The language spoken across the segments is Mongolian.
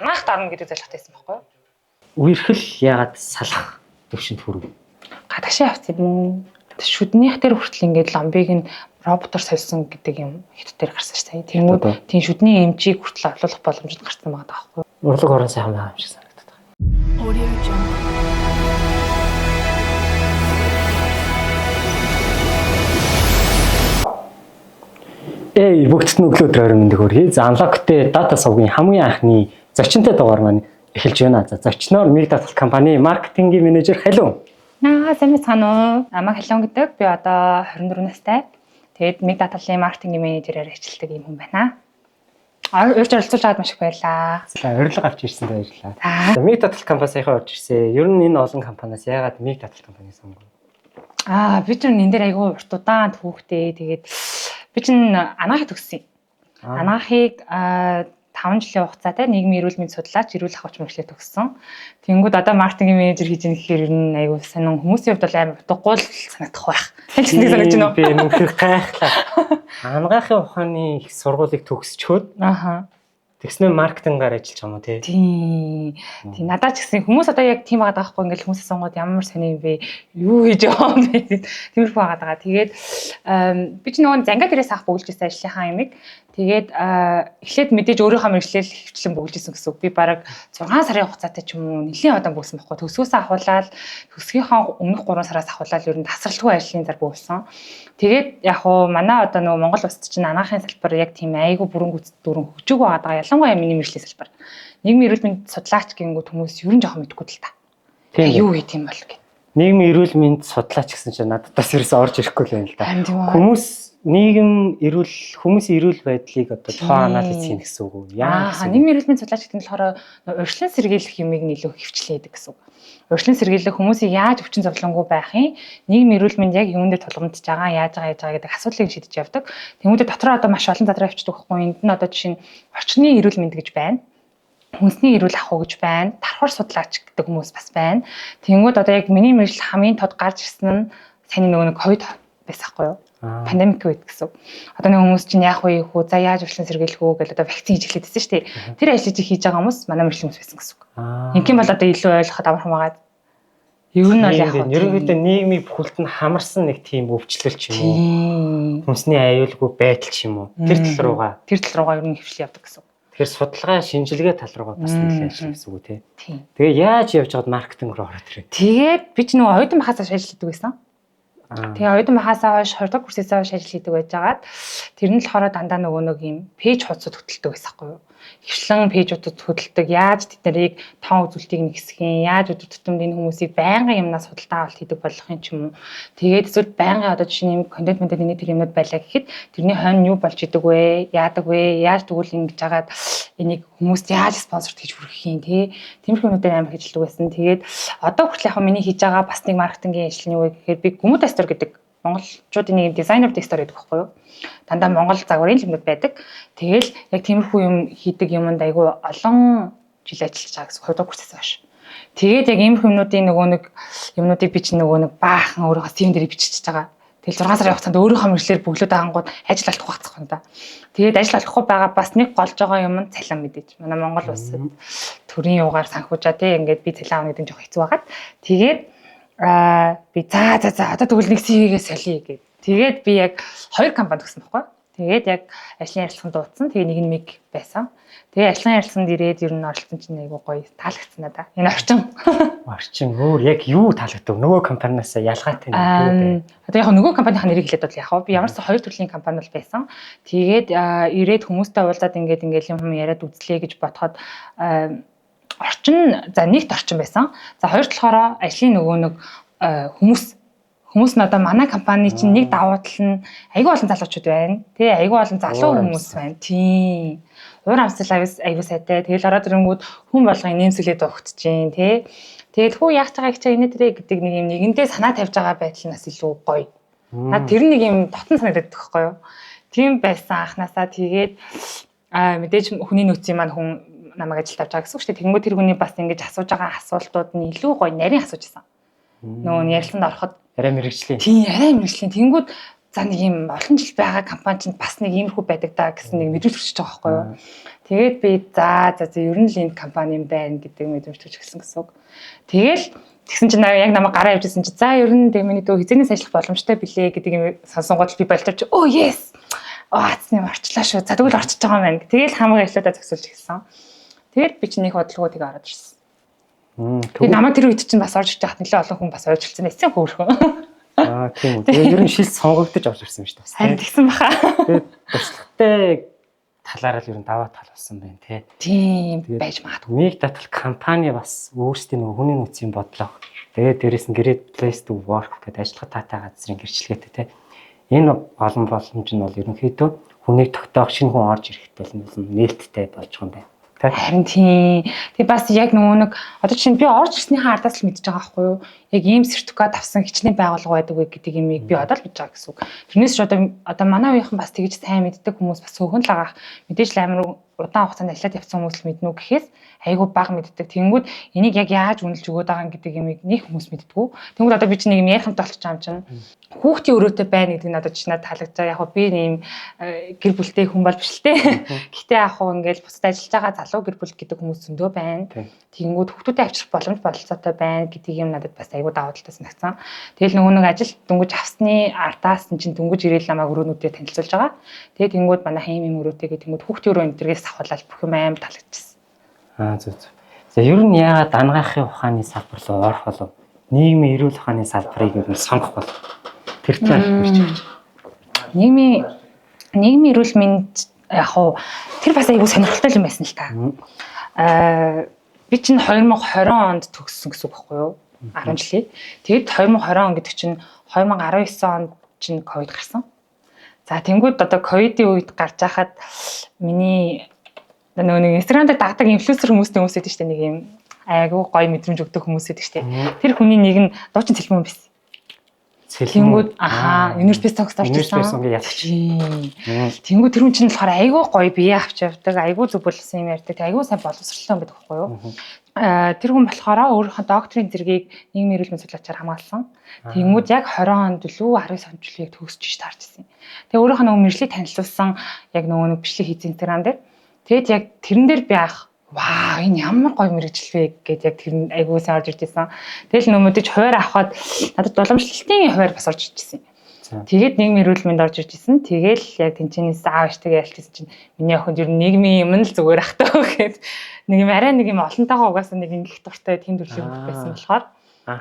Анаахт орно гэдэг зорилготой байсан байхгүй юу? Үерхэл яагаад салах төвшөнд хүрв? Гадагшаа явц юм уу? Шүднийх дээр хүртэл ингээд ламбыг нь роботоор сольсон гэдэг юм хит дээр гарсан шүү дээ. Тэнгүүд тийм шүдний эмчийг хүртэл олуулах боломжтой гарсан байгаа байхгүй юу? Урлаг орон сайхан байгаа юм шиг санагдаад байна. Audio Jungle. Эй, бүгдд нь өглөө өдрөөр мэндийг хүргэе. За, Unlock-тэй дата сувгийн хамгийн анхны зочинтой дугаар маань эхэлж байна. За, зочноор Миг Датал компани маркетингийн менежер Халиун. Наа, сайн мэцхан уу? Намайг Халиун гэдэг. Би одоо 24 настай. Тэгээд Миг Даталын маркетингийн менежерээр ажилладаг юм хүн байна. Урьж оролцуулж аваад маш их баярлаа. За, урилга авч ирсэнд баярлалаа. За, Миг Датал компани саяхан орж ирсэн. Ер нь энэ олон компаниас яагаад Миг Датал компаниг сонгов? Аа, би ч энэ дээр айгүй урт удаан түүхтэй. Тэгээд би чинь анаахыг төгссөн. Анаахыг 5 жилийн хугацаатай нийгмийн эрүүл мэнд судлаач, эрүүл ахуйч мэргэжлээр төгссөн. Тэнгүүд одоо маркетингийн менежер хийж ийн гэхээр ер нь айгүй сонин хүмүүсийн хувьд бол амар утгагүй л санагдах байх. Тань ч нэг санагдаж байна уу? Би үнэхээр гайхлаа. Анагаахын ухааны их сургуулийг төгсчөөд Аха. Тэгснэ маркетингаар ажиллаж байгаа юм уу тий? Тийм. Тийм надад ч гэсэн хүмүүс одоо яг тийм байгаа байхгүй ингээл хүмүүсээс сонгоод ямар сони юм бэ? Юу хийж байгаа юм бэ? Тиймэрхүү байгаа даа. Тэгээд би ч нөгөө зангаа дээрээс авах бөглөж байсан ажлынхаа юмыг. Тэгээд эхлээд мэдээж өөрийнхөө мэргэжлээр хөвчлэн бөглөж исэн гэсэн үг. Би бараг 6 сарын хугацаатай ч юм уу нэлийн удаан бөглөсөн байхгүй. Төсгөөсөө ахуулаад төсгийнхаа өмнөх 3 сараас ахуулаад ер нь тасралтгүй ажлын зар бөглөсөн. Тэгээд яг хуу манай одоо нөгөө Монгол улсад чинь анаахын салбар яг тийм айгүй бүрэн гүйцэд дүүрэн хөгжөөгүй байгаа даа. Ялангуяа миний мэргэжлийн салбар. Нийгмийн эрүүл мэнд судлаач гингүүд хүмүүс ер нь жоохон мэдэхгүй л та. Тийм. Юу хийх юм бол гэх. Нийгмийн эрүүл мэнд судлаач гэсэн чинь надад бас ерөөсөө орж ирэхгүй л байна л да. Харин тийм үү. Хүмүүс нийгэм эрүүл хүмүүсийн эрүүл байдлыг одоо тухайн анализ хийнэ гэсэн үг үү? Яа Аа, нийгмийн эрүүл мэнд судлаач гэдэг нь болохоор урьдчилан сэргийлэх юмыг нь илүү хөвчлээ гэдэг гэсэн үг. Урьдчилан сэргийлэх хүмүүсийг яаж өвчин зовлонгүй байх юм, нийгмийн эрүүл мэнд яг юун дээр тулгамдж байгаа, яаж байгаа, яаж байгаа гэдэг асуудлыг шийдэж явдаг. Тэнгүүдээ дотроо одоо маш олон задраа явчихдаг байхгүй. Энд нь одоо жишээ нь орчны эрүүл мэнд гэж байна. Хүнсний эрүүл ахуй гэж байна. Тархвар судлаач гэдэг хүмүүс бас байна. Тэнгүүд одоо яг миний мэргэжил хамгийн тод гарч ирсэн нь сайн нөгөө нэг ковид байсан байхгүй юу? Пандемик үед гэсэн. Одоо нэг хүмүүс чинь яах вэ хүү, за яаж урьдчилан сэргийлэх үү гэж одоо вакцин хийж эхлэдсэн шүү дээ. Тэр ажлыг хийж байгаа хүмүүс манай мэргэжлийн хүмүүс байсан гэсэн үг. Ингийн бол одоо илүү ойлгоход амархан байгаа. Ер нь бол яг ерөнхийдөө нийгмийн бүхэлд нь хамарсан нэг тийм өвчлөл ч юм уу. Хүнсний аюулгүй байдал ч юм уу. Тэр тал руугаа. Тэр тал руугаа ер нь хөвчлээ явдаг гэсэн үг. Тэгэхээр судалгаа шинжилгээ тал руугаа бас нэлээд ажиллах гэсэн үг тий. Тийм. Тэгээ яаж явж байгаад маркетинг руу ороод ирээ? Тэгээд би ч нөгөө оюутан байхаас хойш ажилладаг байсан. Тэгээ оюутан байхаасаа хойш 20 дахь курсээс хойш ажил хийдэг байжгаад тэр нь болохоор дандаа нөгөө нэг юм пэйж хуудсууд хөтэлдэг байсан хгүй юу. Хвшлэн пэйжуудад хөтэлдэг. Яаж тэд нарыг тоон үзүүлэлтийг нэгсэх юм, яаж өдөр тутамд энэ хүмүүсийг байнгын юмнаас худалдаа авалт хийдэг болох юм ч юм уу. Тэгээд эсвэл байнгын одоо жишээ нь юм контент мэнтэд энэ тэр юмнууд байлаа гэхэд тэрний хойно юу болж идэг вэ? Яадаг вэ? Яаж тэгвэл ингэж жагаад энийг хүмүүст яаж спонсорт хийж хүргэх юм те. Тиймэрхүү юмнуудаар амар ажилладаг байсан. Тэгээд одоо хүртэл яг миний хийж байгаа бас нэг маркетингийн ажил нь юу вэ гэхээр би Гүмүт Астор гэдэг монголчуудын нэг дизайнер дистор гэдэг байхгүй юу? Дандаа монгол загварын юмнууд байдаг. Тэгэл яг тиймэрхүү юм хийдэг юмд айгүй олон жил ажиллаж байгаа гэсэн 2 дахь курсээс хойш. Тэгээд яг иймэрхүү юмнуудын нөгөө нэг юмнуудыг би чинь нөгөө нэг баахан өөрийнхөө CV дээр биччихэж байгаа. Тэгэл 6 сарын хугацаанд өөрийнхөө мэргэжлээр бөглөөд ангууд ажил олохгүй багцах юм да. Тэгээд ажил олохгүй байгаа бас нэг голж байгаа юм нь цалин мэдээж. Манай Монгол улсад төрийн юугаар санхүүжаа тий ингээд би цалин авах гэдэг нь жоох хэцүү байгаад. Тэгээд би за за за одоо тэгвэл нэг CV-гээ солиё гэд. Тэгээд би яг хоёр компани төгсөн байхгүй. Тэгээд яг ажлын ярилцлаганд дуудсан. Тэгээ нэг нь миг байсан. Тэгээ ажлын ярилцлаганд ирээд ер нь оролцсон чинь айгуу гоё таалагдсан надаа. Энэ орчин. Орчин өөр яг юу таалагдав? Нөгөө компаниас ялгаатай нь юу бэ? Одоо яг нөгөө компанийн нэрийг хэлээд бол яг би ямар ч хоёр төрлийн компани бол байсан. Тэгээд ирээд хүмүүстэй уулзаад ингээд ингээд юм яриад үзлээ гэж бодоход орчин за нэгт орчин байсан. За хоёр талаараа ажлын нөгөө нэг хүмүүс нь одоо манай компани чинь нэг давуу тал нь айгүй олон залуучууд байна. Тэ айгүй олон залуу хүмүүс байна. Тийм. Уур амьсгал айгүй сайтай. Тэгэл ороод ирэнгүүд хүн болгон нэмсэглээд дугтж гин тэ. Тэгэл хүү яах чагаа их чаа инээ тэрэ гэдэг нэг юм нэгэндээ санаа тавьж байгаа байдал нь бас илүү гоё. Над тэр нэг юм дотн санагдаад байхгүй юу? Тийм байсан анханасаа тэгээд мэдээж хүний нөөцийн маань хүн намайг ажилд авч байгаа гэсэн үг шүү дээ. Тэнгүү тэр хүний бас ингэж асууж байгаа асуултууд нь илүү гоё нарийн асууж исэн. Нөгөө нь ярилцсанд ороход арай мэрэгжлийн. Тийм, арай мэрэгжлийн. Тэнгүүд За нэг юм олон жил байгаа компани чинь бас нэг иймэрхүү байдаг даа гэсэн нэг мэдрэмж төрчихөж байгаа байхгүй юу. Тэгээд би за за за ер нь л энэ компани юм байна гэдэг мэдрэмж төрж эхэлсэн гэсэн үг. Тэгэл тэгсэн чинь яг намайг гараа явжсэн чи за ер нь тэг миний дөө хизэнээс ажиллах боломжтой билээ гэдэг юм сонсонгууд би болтовч оо yes. Аа цэцний орчлаа шүү. За тэгвэл орчиж байгаа юм байна. Тэгэл хамаг ажлуудаа зөксөлж эхэлсэн. Тэгээд би чинь нэг бодлогоо тэгээ ороод ирсэн. Тэгээд намайг тэр үед чинь бас орж иж байхад нэлээд олон хүн бас ойжилсан. Эцсийн хөөрхөн. Аа тийм үү. Тэгээд ер нь шил сонгогдож орж ирсэн юм шүү дээ. Харин тэгсэн баха. Тэгээд туршлагатай талаараа л ер нь даваа тал болсон байна те. Тийм байж магадгүй. Нэг татал компани бас өөрсдийн нөгөө хүний нөөцийн бодлого. Тэгээд дээрэс нь Great Place to Work гэдэг ажиллах таатай газрын гэрчлэгээтэй те. Энэ олон боломж нь бол ерөнхийдөө хүнийг тогтоох шинэ хүн орж ирэхэд бол нээлттэй болж байгаа юм байна. Харин тийм. Тэг бас яг нөгөө нэг одоо чинь би орж ирснийхээ ардаас л мэдж байгаа байхгүй юу? Яг ийм сертификат авсан хичнээн байгууллага байдаг вэ гэдэг юмыг би одоо л мэдж байгаа гэсэн үг. Тэрнээс ч одоо манай үеийнхэн бас тэгж сайн мэддэг хүмүүс бас хөөхөн л агаах. Мэдээж л амар удаан хугацаанд ажиллаад явсан хүмүүс л мэднэ үү гэхээс айгүй бага мэддэг. Тэнгүүд энийг яг яаж үнэлж өгöd байгаа юм гэдэг юмыг нэг хүмүүс мэддэггүй. Тэнгүүд одоо би чинь нэг юм ярих юмтай болчих юм чинь. Хүүхдийн өрөөтэй байна гэдэг нь одоо чинь надад таалагдж байгаа. Яг би ийм гэр бүлтэй хүн бол биш л те. Гэтэ яг хуу ингээл бусад ажиллаж байгаа залуу гэр бүл гэдэг хүмүүс зөндөө байна. Тэнгүүд хүүхдүүдэд авчрах боломж бололцоотой байна гэдэг юм надад бас айгүй давуу талтай санагдсан. Тэгэл нөгөө нэг ажил дөнгөж авсны ардаас нь чинь дөнгөж ирээл намайг өрөөнүүдээ танилцуулж байгаа. Тэгээд тэнгүүд манай ийм юм өрөөтэй гэх тэнгүүд хүүхдийн өрөө энэ төргээс авахлал бүх юм амар таалагдчихсан. Аа зөв зөв. За ер нь яагаад анагаахын ухааны салбар руу орох болов? Нийгмийн эрүүл ухааны салбарыг ер нь сонгох болов? Тэр талаар ярьж өгч. Нийгмийн эрүүл мэнд яг хуу тэр бас айгүй сонирхолтой юм байсан л та. Би чинь 2020 онд төгссөн гэсэн үг байхгүй юу? 10 жилийн. Тэгэд 2020 он гэдэг чинь 2019 онд чинь ковид гарсан. За тэнгууд одоо ковидын үед гарч байхад миний нөгөө нэг Instagram дээр дагдаг инфлюенсер хүмүүстэй хүмүүс байдаг шүү дээ, нэг юм айгүй гоё мэдрэмж өгдөг хүмүүс байдаг шүү дээ. Тэр хүний нэг нь дуучин цэлмэн байсан. Тэнгүүд аха Universe Songs орж ирсэн. ирсэн. Universe Song-ийн ялагч. Тэнгүүд тэр хүн чинь болохоор айгүй гоё бие авч явдаг, айгүй зөв бүлсэн юм ярьдаг, айгүй сайн боловсролтой юм байдаг байхгүй юу? Тэр хүн болохоор өөрийнхөө докторийн зэргийг нийгмийн эрүүл мэндийн судлаачаар хамгаалсан. Тэнгүүд яг 20 онд лүү 19 онд жилийг төгсөж иш таарч ирсэн. Тэгээ өөрийнхөө нөгөө мэргэжлийг танилцуулсан яг нөгөө нэг бичлэг хийсэн Instagram дээр. Тэгээд яг тэрэн дээр би анх вау энэ ямар гоё мэргэжил вэ гэд яг тэр нь айгүй сайн орж ирж байсан. Тэгэл нөө мэдээж хуваар авахад надад уламжлалтын хуваар бас орж ирж байсан. Тэгээд нийгмийн эрүүл мэнд орж ирж исэн. Тэгэл яг тэнчэнээс аав ээжтэйгээ ялчихсан чинь миний охинд ер нь нийгмийн юм л зүгээр ах таа гэхэд нэг юм арай нэг юм олонтойгоо угаасаа нэг ингэх дуртай тийм төрлийн хүүхэд байсан болохоор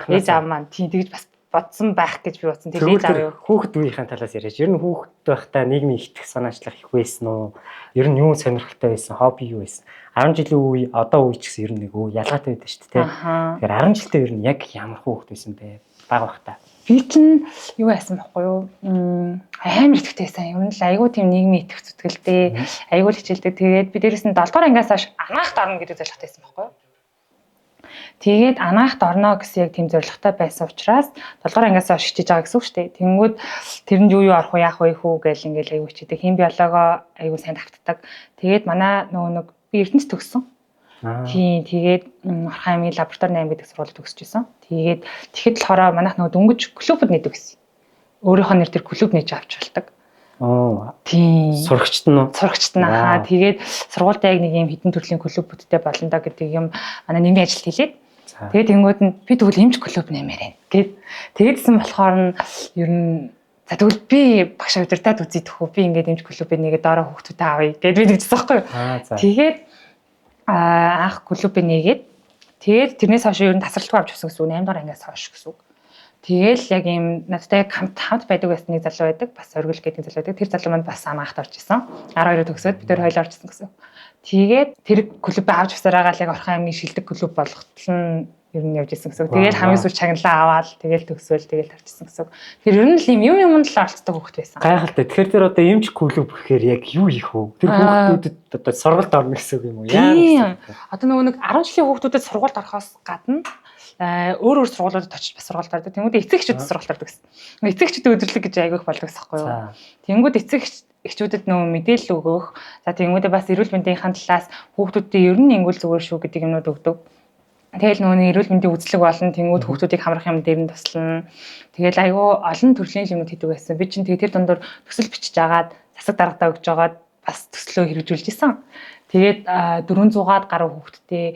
ээж аав маань тийм тэгж бас бодсон байх гэж би бодсон. Тэгэл Тэгэл ээж аав юу хүүхэд үеийнхэн талаас яриач. Ер нь хүүхэд байхдаа нийгмийн итгэх санаачлах их байсан уу? Ер нь юу сонирхолтой байсан? Хобби юу байсан? 10 жилийн үе, одоо үе ч гэсэн ер нь нэг үе ялгаатай байдаг шүү дээ. Тэгэхээр 10 жилдээ ер нь яг ямар хүүхэд байсан бэ? Бага байхдаа. Би чинь юу яасан бохгүй юу? Амар итгэвтэй байсан. Ер нь л айгүй тийм нийгмийн итгэх зүтгэлтэй, айгүй л хичээлдэг. Тэгээд би дээрэс нь 7 дугаар ангиас хойш анаахт орно гэдэг зорилготой байсан бохгүй юу? Тэгээд анаахт орно гэсэн яг тийм зорилготой байсан учраас 7 дугаар ангиас хойш хичээж байгаа гэсэн үг шүү дээ. Тэнгүүд тэрэнд юу юу орох уу, яах вэ хүү гэл ингээл айгүй хичээдэг. Хим биологоо айгүй сайн давтдаг. Тэгээд манай нөгөө нэг би Эрдэнэт төгссөн. Тийм, тэгээд Орхон аймгийн лаборатори 8 гэдэг сургуульд төгсөж исэн. Тэгээд тэгэхэд болохоор манайх нөгөө дөнгөж клубуд нээдэг гэсэн. Өөрийнхөө нэр дээр клуб нээж авч болдог. Оо. Тийм. Сурагчт нь уу? Сурагчт нь ахаа. Тэгээд сургуультай яг нэг юм хідэн төрлийн клубүүдтэй болно доо гэдэг юм манай нийгмийн ажилт хэлээд. Тэгээд тэнгууд нь би тэгвэл эмч клуб нэмээр байна гэд. Тэгээдсэн болохоор нь ер нь за тэгвэл би багш удирдаад үзье төхөө би ингээд эмч клубыг нэгээд доороо хүүхдүүдэд авъя гэд би тэгжсэн байхгүй юу. Тэгээд анх клубыг нээгээд тэгээд тэрнээс хойш ер нь тасралтгүй авч явсан гэсэн үг 8 дугаар ангиас хойш гэсэн үг. Тэгэл яг ийм надтай яг хамт байдаг байсан нэг залуу байдаг. Бас оргил гэдэг нэг залуу байдаг. Тэр залуу маань бас анаахт орж исэн. 12 төгсөөд бид тэр хоёул орж исэн гэсэн. Тэгээд тэр клубээ авч явсараагаа л яг Орхон аймгийн шилдэг клуб болгохтол нь ер нь явж исэн гэсэн. Тэгэл хамгийн сүүл чагналаа аваад тэгэл төгсөөл тэгэл тавьчихсан гэсэн. Тэр ер нь л юм юм л оролцдог хүүхэд байсан. Гайхалтай. Тэгэхээр тэр одоо эмч клуб гэхээр яг юу хийх вэ? Тэр хүүхдүүдэд одоо сургалт орно гэсэн үг юм уу? Яа. Одоо нөгөө нэг 10 жилийн хүүхдүүдэд сургуульд орохоос гадна өөр өөр сургуулиудад очиж бас сургалт ордог. Тэнгүүд эцэг эхчүүд сургалт ордог гэсэн. Эцэг эхчүүдийн өдөрлөг гэж айгүйх болдог гэсэн байхгүй юу? Тэнгүүд эцэг эхчүүдэд нөгөө мэдээлэл өгөх. За тэнгүүдээ бас эрүүл мэндийн талаас хүүхдүүдийн ер нь ингүүл зүгээр шүү гэдэг юмнууд өгдөг. Тэгэл нөгөө нэг эрүүл мэндийн үзлэг болно. Тэнгүүд хүүхдүүдийг хамрах юм дээр нь туслана. Тэгэл айгүй олон төрлийн юмнууд хийдэг байсан. Би чинь тэгээ тэр дундуур төсөл бичиж агаад засаг даргадаа өгж агаад бас төслөө хэрэгжүүлж исэн. Тэгээд 400-аад гаруй хүүхэдтэй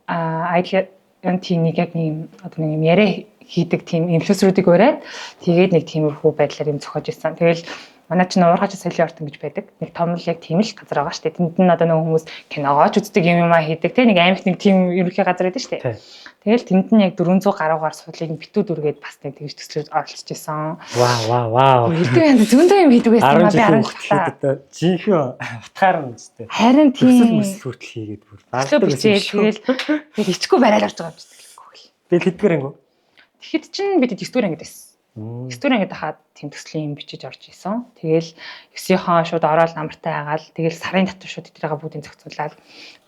ILNT-нийг яг нэг одоо нэг юм яриа хийдэг тийм инфлюенсерүүдийг уриад тэгээд нэг тиймэрхүү байдлаар юм зохиож исэн. Тэгэл манай чинь уурхаач соёлын ортон гэж байдаг. Нэг том л яг тийм л газар байгаа шүү дээ. Тэнд нь одоо нөгөө хүмүүс киногооч үздэг юм юмаа хийдэг те нэг аймагт нэг тийм ерөнхий газар байдаг шүү дээ. Тэгэл тэнд нь яг 400 гаруйгаар суулыг битүү дүргээд бас нэг тэгж төслөж оролцож исэн. Вау вау вау. Хэлдэг юм зөндөө юм хийдэг байсан юм би 10 жил одоо жинхэнэ утгаар нь үстэй. Харин тийм төсөл мөсөл хүртэл хийгээд бүр. Төслөө бичээл тэгэл тэгэл ичгүй барайл орж байгаа юм шиг. Тэгэл хэдгээр ангиу? Тэгэхэд чинь бид 9 дугаар ангид байсан. 9 дугаар ангид хаад тийм төслийн юм бичиж орж исэн. Тэгэл 9-ийнхоо шууд ороод намартай агаал тэгэл сарын татвар шууд тэднийг бүгдийг зохицуулаад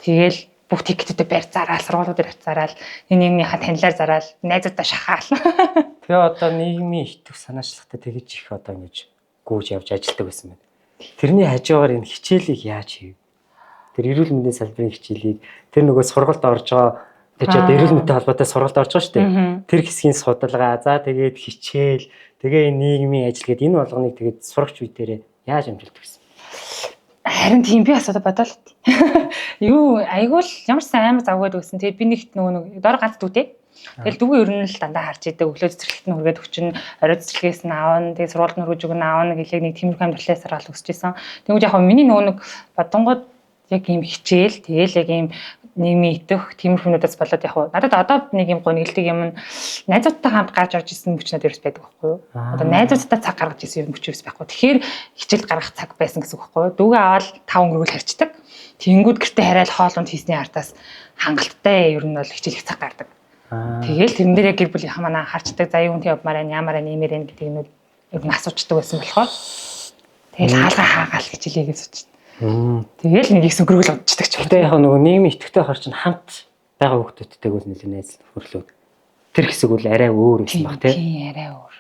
тэгэл бүх тикетүүдэд байр зараал, сургуулиудаар хавцаараал, нэг нэгнийхээ танилаар зараал, найзуудаа шахаал. Тэгээ одоо нийгмийн итгэх санаачлагтай тэгэж их одоо ингэж гүйж явж ажилтдаг байсан байна. Тэрний хажуугаар энэ хичээлийг яаж хийв? Тэр эрүүл мэндийн салбарын хичээлийг тэр нөгөө сургалт орж байгаа тэр чи одоо эрүүл мэндтэй холбоотой сургалт орж байгаа шүү дээ. Тэр хэсгийн судалгаа, за тэгээд хичээл, тэгээ энэ нийгмийн ажил гээд энэ болгоныг тэгээд сурагч үе дээрээ яаж амжилт өгсөн? Харин тийм би асуудаг бодоол. Юу айгүй л ямар ч сан амар завгүй байсан. Тэгээд би нэгт нөгөө нэг дор ганц дүүтэй. Тэгэл дүүгээ ер нь л дандаа харж идэг. Өглөө цэцэрлэгт нь хүргээд өчн, орой цэцэрлэгээс нь аавна, тэгээд сургуульд нь хүргэж өгнө аавна гэлээ нэг тиймэрхүү амьдралаа саргаал өсөж исэн. Тэгмүүд яг миний нөгөө нэг бодонгод яг ийм хичээл, тэгэл яг ийм нийгмийн итэх тиймэрхүүнүүдээс болоод яг надад одоо нэг юм гонигддаг юм нь найзуудтай хамт гарч орж исэн мөч надад ерөөс байдаг байхгүй юу? Одоо найзуудтай цаг гаргаж исэн юм мөч ерөөс байхгүй. Тэгэхээр хичээлд гаргах цаг байсан гэсэн үг байхгүй юу? Дүүгээ аваад 5 өнгөрөөл харьцдаг. Тэнгүүд гэртээ хараал хоол унд хийсний артаас хангалттай ер нь бол хичээлэх цаг гардаг. Тэгээл тэрэн дээр яг гэр бүлийнхаа манай харцдаг. За юу юм явмаар байна, ямар байна, иймэр байна гэдэг юмнууд ер нь асуучдаг байсан болохоор тэгэл хаалга хаагаал хичээлээ гэж суучихна. Тэгэл нэг их сөнгөрөөл унтчихдаг ч юм. Гэтэ яг нөгөө нийгмийн идэвхтэй хор чинь хамт байгаа хүүхдүүдтэйг бол нэлээд найз нөхөрлүүд. Тэр хэсэг бол арай өөр байсан баг тий. Тийм арай өөр.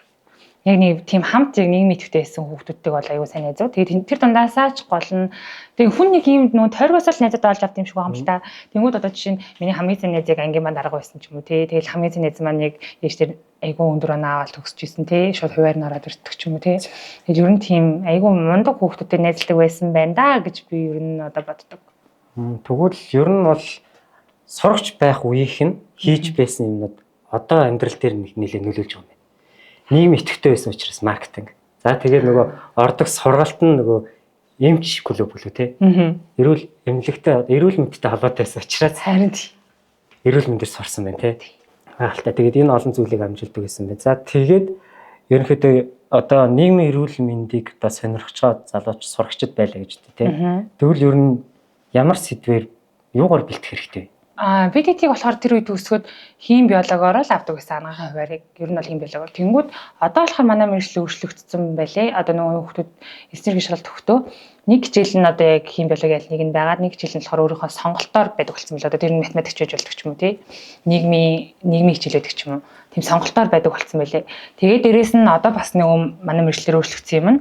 Яг нэг тийм хамт яг нийгмийн идэвхтэй байсан хүүхдүүдтэйг бол аюу сайн найзуу. Тэгээд тэр дундаасаа ч гол нь тэг хүн нэг юм нөгөө тойргоос л найзууд олж авд юм шиг байгаа юм л та. Тэнгүүд одоо жишээ нь миний хамгийн сайн найз яг ангийн маань дарга байсан ч юм уу тий. Тэгэл хамгийн сайн найз маань яг ээж тэр айгүй өндөр оноо аваад төгсөж исэн тий. Шууд хувиар нь ороод ирдэг ч юм уу тий. Тэгээд ер нь тийм айгүй мундаг хүүхдүүдтэй найзалдаг байсан байна да гэж би ер нь одоо боддог. Тэгвэл ер нь бол сурагч байх үеийнх нь хийж байсан юмнууд одоо амьдрал дээр нэлээд нөлөөлж байгаа юм байна. Нийгэм идэвхтэй байсан учраас маркетинг. За тэгээд нөгөө ордог сургалт нь нөгөө эмч клуб гэлүү те. Эрүүл эмнэлэгтэй эрүүл мэндтэй холбоотой байсан учраас харин тий. Эрүүл мэндээр сурсан байна те. Гайхалтай. Тэгээд энэ олон зүйлийг амжилтдаг байсан байна. За тэгээд ерөнхийдөө одоо нийгмийн эрүүл мэндийг одоо сонирхож байгаа залууч сурагчид байлаа гэж үү те. Тэгвэл ер нь ямар сэдвээр юугаар бэлтгэх хэрэгтэй вэ? БДТ-г болохоор тэр үед төгсгөөд хим биологоор л авдаг гэсэн анагаахын хуваарийг ер нь бол хим биологоор. Тэнгүүд одоо болохоор манай мэргэжил өөрчлөгдсөн байлээ. Одоо нөгөө хүмүүс эсрэг шалгалт өгтөө нэг хичээл нь одоо яг хим биологи аль нэг нь байгаад нэг хичээл нь болохоор өөрийнхөө сонголтоор байдаг болсон мэл. Одоо тэр нь математикч байж болдог ч юм уу тий. Нийгмийн хичээл байдаг ч юм уу. Тийм сонголтоор байдаг болсон байлээ. Тэгээд дээрэс нь одоо бас нөгөө манай мэргэжлээр өөрчлөгдсөн юм нь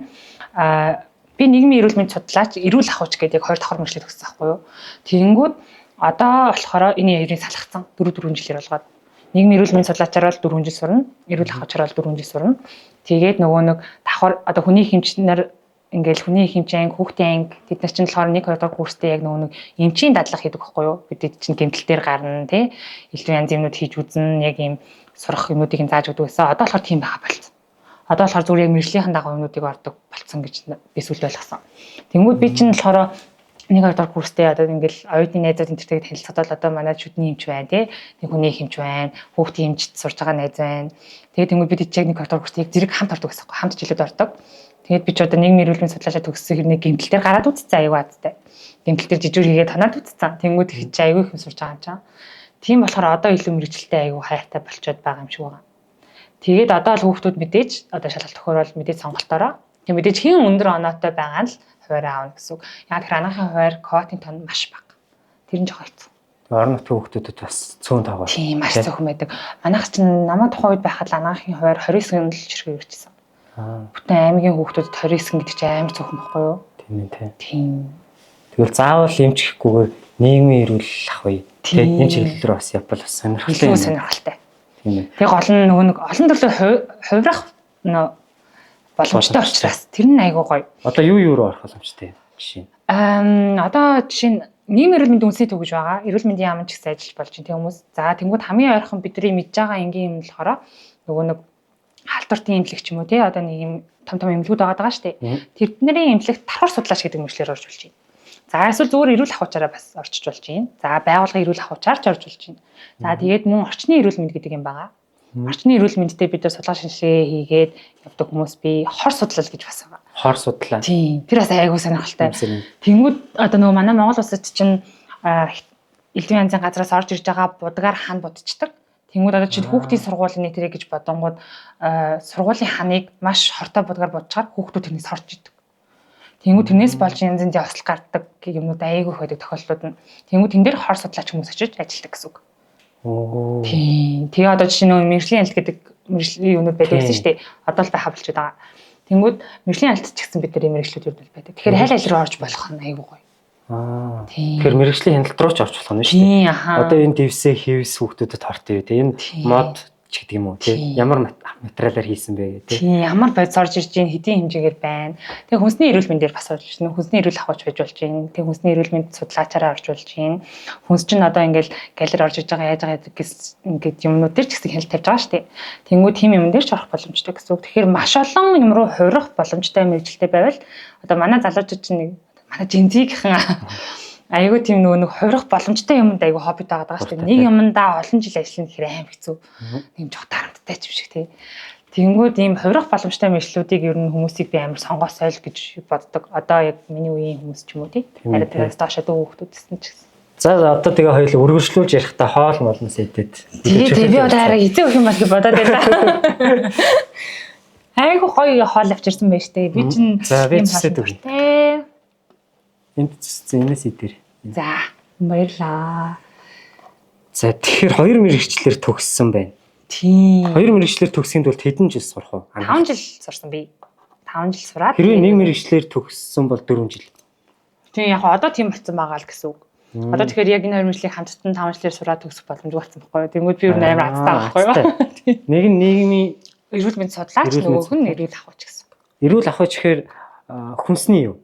би нийгмийн эрүүл мэнд судлаач, эрүүл ахуйч гэдэг яг хоёр давхар мэргэжлээ төгссөн байхгүй юу. Тэнгүүд одоо болохоор энэ хоёрыг салгацсан 4 жилээр болгоод нийгмийн эрүүл мэндийн судлаачаар бол 4 жил сурна, эрүүл ахуйчаар бол 4 жил сурна. Тэгээд нөгөө нэг давхар одоо хүний хэмжнэр ингээл хүний хэмжээ анги, хүүхдийн анги тэд нар чинь болохоор 1 2 дугаар курстэй яг нөгөө нэг эмчийн дадлага хийдэг байхгүй юу? Бид чинь гэмтэл дээр гарна тий. Илүү янз юмнууд хийж үзнэ, яг ийм сурах юмнуудыг нь зааж өгдөг байсан. Одоо болохоор тийм байгаа болцсон. Одоо болохоор зүгээр яг мэргэжлийнхэн дагуу юмнуудыг ордог болцсон гэж би сүлд ойлгосон. Тэнгүүд би чинь болохоор 1 2 дугаар курстэй одоо ингээл оюутны найзууд энэ төртэйг танилцахад бол одоо манай шүдний эмч байна тий. Нэг хүний эмч байна, хүүхдийн эмчд сурж байгаа найз байна. Тэгээд тэнгүүд бид яг 1 2 дугаар курстэй зэрэг хамт ордог гэсэн юм. Хамт жилүүд ордог. Тэгээд би ч одоо нийгмийн эрүүл мэндийн судлаачаа төгссөн хэрний гэмтэл дээр гараад үзсэн аюу азтай. Гэмтэл дээр жижүүр хийгээд танаад үзсэн. Тэнгүүд их чи аюу их юм сурж байгаа юм чам. Тийм болохоор одоо илүү мэрэгчлээ аюу хайртай болчоод байгаа юм шиг байгаа. Тэгээд одоо л хүүхдүүд мэдээж одоо шалгалт өгөхөр бол мэдээж сонголтоороо. Тийм мэдээж хин өндөр оноотой байгаа нь л хуваарь аавна гэсэн үг. Яг тэр анагаахын хуваар квотын тон маш бага. Тэр нь жоохон хэцүү. Орон нутгийн хүүхдүүдэд бас цөөн тоогоор. Тийм маш цөөхөн байдаг. Манайх чинь намайг тухайн үед байхад анагаахын хуваар 29 л чирхээ ирчихсэн. Бүтэн аймгийн хүүхдүүдэд 29 гэдэг чинь амар цөөхөн байхгүй юу? Тийм ээ тий. Тийм. Тэгвэл заавал эмч гэхгүйгээр Нийгмийн эрүүл ах үе. Тэ энэ чиглэл рүү бас явбал бас сонирхолтой. Илүү сонирхолтой. Тийм ээ. Тэгээ гол нь нөгөө нэг олон төрлөөр хувирах нөө боломжтой учраас тэр нь айгүй гоё. Одоо юу юу руу орох боломжтой жишээ нь? Одоо жишээ нь нийгмийн эрүүл мэндийн үндэсний төв гэж байгаа. Эрүүл мэндийн яам ч гэсэн ажиллаж болж байна тийм хүмүүс. За тэнгууд хамгийн ойрхон бидний мэдж байгаа энгийн юм нь болохоор нөгөө нэг халдвартын эмнэлэг ч юм уу тий одоо нэг юм том том эмнэлгүүд байгаа даа шүү дээ. Тэдний эмнэлэгт тархуур судлаач гэдэг мэргэжлээр орж болж байна. За эсвэл зүгээр эрүүл ахуйчаараа бас орчиж болж байна. За байгууллагын эрүүл ахуйчаар ч орж болж байна. За тэгээд мөн орчны эрүүл мэнд гэдэг юм байгаа. Орчны эрүүл мэндтэй бид нар судалгаа шинжилгээ хийгээд явдаг хүмүүс би хор судлал гэж бас байгаа. Хор судлаа. Тийм. Тэр бас айгүй сонирхолтой. Тэнгүүд одоо нөгөө манай Монгол улсад чинь элдвийн янзын газраас орж ирж байгаа будгаар хан будчихдаг. Тэнгүүд одоо чинь хүүхдийн сургуулийн нэг тэрэг гэж бодонгууд сургуулийн ханыг маш хортой будгаар будчихаар хүүхдүүд тэрнээс хорж идэг. Тэнгүүд тэрнээс болж янз янзын ослол гардаг юмнууд айгүй их байдаг тохиолдлууд нь. Тэнгүүд тэн дээр хор судлаач хүмүүс очиж ажилладаг гэсэн үг. Тийм. Тэгээ одоо жишээ нь мэргэжлийн альт гэдэг мэргэжлийн юмнууд байдаг гэсэн шүү дээ. Одоо л байха болчиход байгаа. Тэнгүүд мэргэжлийн альт ч гэсэн бид нар ийм мэргэжлүүд юу байдаг. Тэгэхээр хайл айл руу орж болох нь айгүй гоё. Тэгэхээр мэргэжлийн хяналт руу ч орж болох нь шүү дээ. Одоо энэ дэвсээ хэвс хүүхдүүдэд хортой юу те. Энэ мод ч гэдэг юм уу тий. Ямар материалаар хийсэн бэ тий. Тийм, ямар бодис орж ирж байна, хэдийн хэмжээгээр байна. Тэгээ хүнсний эрүүл мэндээр бас орж ирж байна. Хүнсний эрүүл ахуйч байж болж байна. Тэгээ хүнсний эрүүл мэнд судлаачаараа орж болж байна. Хүнс чинь одоо ингээл галер орж иж байгаа, яаж байгаа гэсэн ингээд юмнууд дээр ч гэсэн хяналт тавьж байгаа шүү дээ. Тэнгүү тийм юм дээр ч орох боломжтой гэсэн үг. Тэгэхээр маш олон юм руу хувирах боломжтой мэргэжилтэй байвал одоо манай залуучууд чинь нэг манай жинзигийнхэн айгүй тийм нөгөө нэг хувирах боломжтой юмд айгүй хоббит байгаа даа шүү дээ. Нэг юмдаа олон жил ажиллана гэхээр аим хэцүү. Тийм жоо дарамттай ч юм шиг тий. Тэнгүүд ийм хувирах боломжтой мэргэжлүүдийг ер нь хүмүүсийг би амар сонгоосой л гэж боддог. Одоо яг миний үеийн хүмүүс ч юм уу тий. Арай тэрээс доошоо дүү хүүхдүүд гэсэн ч гэсэн. За одоо тэгээ хоёул үргэлжлүүлж ярихдаа хоол молноос идэд. Тэгээ би одоо арай эзэн өгөх юм бол гэж бодоод байлаа. Айгүй гоё хоол авчирсан байж тээ. Би чинь за би зүсээд өгье. Энд зүссэн энэс идэр. За баярлаа. За тэгэхээр хоёр мэргэжлээр төгссөн байна. Тийм. Хоёр мэргэжлээр төгсөхийн тулд хэдэн жил сурах вэ? 5 жил сурсан би. 5 жил сураад. Хэрвээ нэг мэргэжлээр төгссөн бол 4 жил. Тийм яг одоо тийм болсон байгаа л гэсэн үг. Одоо тэгэхээр яг энэ хоёр мэргэжлийг хамттан 5 жилээр сураад төгсөх боломжгүй болсон байхгүй юу? Тэнгүүд би юу амар азтай байхгүй юу? Нэг нь нийгмийн эрүүл мэнд судлаач, нөгөөх нь эрүүл ахуйч гэсэн үг. Эрүүл ахуйч гэхээр хүнсний юу?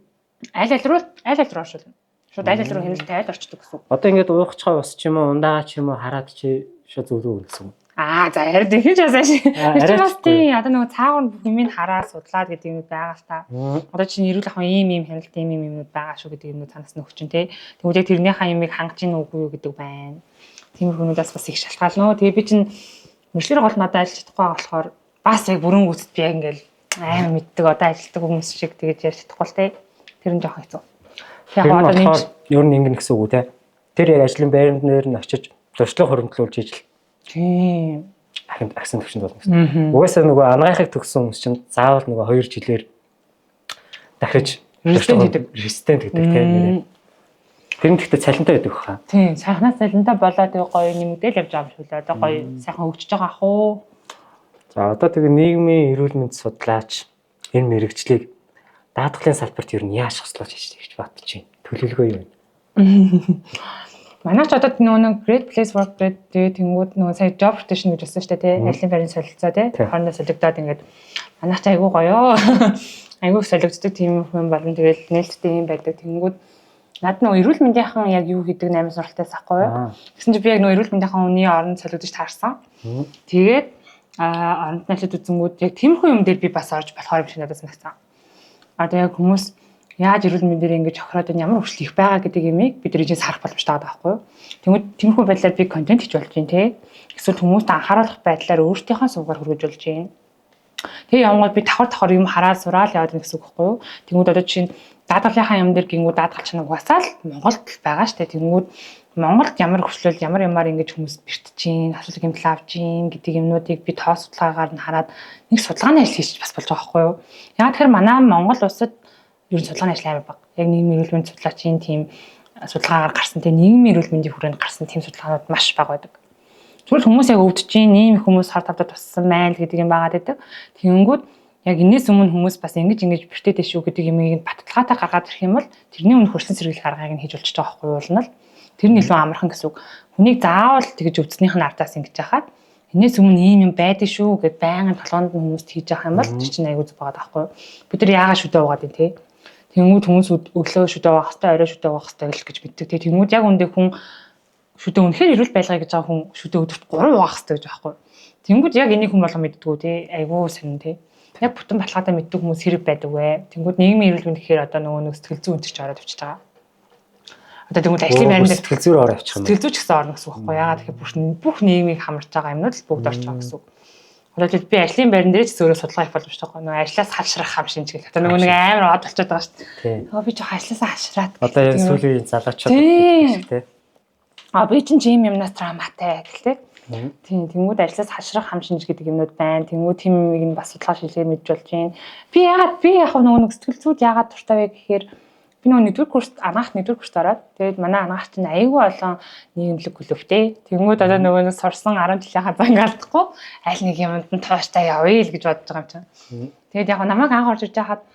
Аль аль руу оршуулна. Шууд аль аль руу хяналт тавиад орчдөг гэсэн үг. Одоо ингээд уухчгаа ус ч юм уу, ундаа ч юм уу хараад чи шууд зөвлөгөө өгнө гэсэн үг. Аа за арай тэгэж бас ааш. Тэр бас тийм одоо нөгөө цаагуур бүх юмыг хараа судлаад гэдэг юмуд байгаа л та. Одоо чинь эрүүл ахуйн ийм ийм хяналт ийм ийм юмнууд байгаа шүү гэдэг юмнууд цаанаас нөхч чинь тий. Тэгвэл яг тэрнийхээ юмыг хангаж ийн үгүй юу гэдэг байна. Тиймэрхүү юмудаас бас их шалтгаална. Тэгээ би чинь мөрчлөр гол надад ажиллаж чадахгүй болохоор бас яг бүрэн гүйцэд би яг ингээл амар мэддэг одоо ажилладаг хүмүүс шиг тэгэж ярьж чадахгүй л тий. Тэр нь жоохон хэцүү. Яг одоо нэг ер нь ингэнэ гэсэн үг үү те. Тэр яг ажлын байранд нэр нь очиж туршлага хуримтлуулж ижил. Тийм. Ахин агсан төвшөнд болно гэсэн. Угаасаа нөгөө анагаахыг төгссөн хүмүүс чинь заавал нөгөө 2 жилээр дахиж резистент гэдэг. Резистент гэдэг тийм. Тэр нь гэхдээ цалинтай байдаг хаа. Тийм, сайхнаас цалинтай болоод тэгээ гоё нэмэгдээл явж байгаа юм шиг лээ. Одоо гоё сайхан хөгжиж байгаа ах уу. За одоо тэгээ нийгмийн эрүүл мэнд судлаач энэ мэрэгчлийг даатгалын салбарт ер нь яаж хослуулж хийж гэж бодож байна? Төлөвлөгөө юу вэ? Манай ч одоо нөгөө нэг Great Place Work гэдэг тэнгууд нөгөө сая job rotation гэж болсон шүү дээ тий. Ажлын байрны солилцоо тий. Хоорондоо солигдоод ингээд манайх ч айгүй гоё. Айгүй солигддог тийм юм болно. Тэгэл нээлттэй юм байдаг. Тэнгууд над нөгөө эрүүл мэндийнхэн яг юу хийдэг 8 сургалтаас ахгүй юу? Тэгсэн чинь би яг нөгөө эрүүл мэндийнхэн үний оронд солигдож таарсан. Тэгээд оронд нь ажиллаж үзэнгүүд яг тиймэрхүү юм дээр би бас орж болохоор юм шиг надад санагдсан. Одоо яг хүмүүс яаж эрүүл мэндээр ингэж хохироод байна, ямар хүсэл их байгаа гэдэг юмыг бид нар ижээс харах боломжтой байгаа байхгүй юу? Тэнгүүд тиймэрхүү байдлаар би контент хийж болж байна те. Эсвэл хүмүүст анхааруулах байдлаар өөрсдийнхөө сувгаар хүргэж болж байна. Тэгээ явангууд би давхар давхар юм хараад сураал яваад байна гэсэн үг байхгүй юу? Тэнгүүд одоо чинь даатгалынхаа юм дээр гингүүд даатгал чинь угаасаа л Монголд л байгаа штэ. Тэнгүүд Монголд ямар хүчлэл ямар ямаар ингэж хүмүүс бэртэж чинь, асуудал гэмтэл авч чинь гэдэг юмнуудыг би тоо судалгаагаар нь хараад нэг судалгааны ажил хийж бас болж байгаа байхгүй юу? Яг тэгэхээр манай Монгол улсад ер нь судалгааны ажил амар бага. Яг нийгмийн эрүүл мэндийн судлаачийн тийм судалгаагаар гарсан тийм нийгмийн эрүүл мэндийн хүрээнд гарсан тийм судалгаанууд маш бага байдаг. Тэгвэл хүмүүс яг өвдөж чинь, ийм их хүмүүс хар тавдад туссан байна л гэдэг юм байгаад байдаг. Тэгэнгүүт яг энэс өмнө хүмүүс бас ингэж ингэж бэртээд шүү гэдэг юмыг баталгаатай гаргаад ирэх юм бол тэрний өмнө хөрсөн сэргийлэх аргыг нь хийж болчих жоох байхгүй юу бол. Тэр нь илүү амархан гэсэн үг. Хүнийг заавал тэгж өвдснийх нь ардаас ингэж яхаад энэс өмнө ийм юм байдаг шүү гэд байнгын толгоонд нь хүмүүст хийж явах юм бол тэр чинь аягүй зүг байгаа байхгүй юу. Бид нар яагаад шүдэ уугаад юм те. Тэнгүүд хүмүүс өглөө шүдэ уух хэвээр, орой шүдэ уух хэвээр гэж мэддэг те. Тэнгүүд яг үндэ хүн шүдэ үнэхээр эрүүл байлгая гэж байгаа хүн шүдэ өдөрт 3 уух хэвээр гэж байхгүй юу. Тэнгүүд яг энийг хүн болго мэддгүү те. Айгүй сонин те. Яг бүтэн баталгаатай мэддэг хүмүүс хэрэг байдаг вэ. Тэнгүүд нийгмийн эрүүл мэнд гэхээр одоо нөгөө нэг сэтгэл зүйн энэ ч ороод авчиж байгаа. Одоо тэнгүүд ажлын байран дээр сэтгэл зүйр ороо авчих юм. Сэтгэл зүй ч гэсэн орно гэсэн үг байхгүй яагаад тэгэхээр бүх нийгмийг хамарч байгаа юмнууд л бүгд орж байгаа гэсэн үг. Одоо тэгэл би ажлын байран дээр ч өөрөө судалгаа хийх боломжтой байхгүй нөгөө ажлаас халшрах хам шинж гэл. Одоо нөгөө нэг амар од болчиход байгаа шүү дээ. Нөгөө би жоох ажлаасаа халшраад. Одоо яг сүүлийн үеийн залуучууд гэдэг тий. А би чинь ийм юмнаас травматай гэл тий. Тийм, тэнгууд ажлаас хашрах хам шинж гэдэг юмнууд байна. Тэнгүүд тийм юмыг нь бас судалгаа шилжлэгээр мэдж болж байна. Би яагаад би яг нөгөө нэг сэтгэл зүйд яагаад дуртай вэ гэхээр би нөгөө нэгдүгээр курст анаах нэгдүгээр курст ороод тэгээд манай анаах чинь айгүй олон нийгэмлэг клубтэй. Тэнгүүд одоо нөгөө нэг сурсан 10 жилийнхаа занг алдахгүй аль нэг юмд нь тууштай явъя л гэж бодож байгаа юм чинь. Тэгээд яг намайг анх орж иж байхад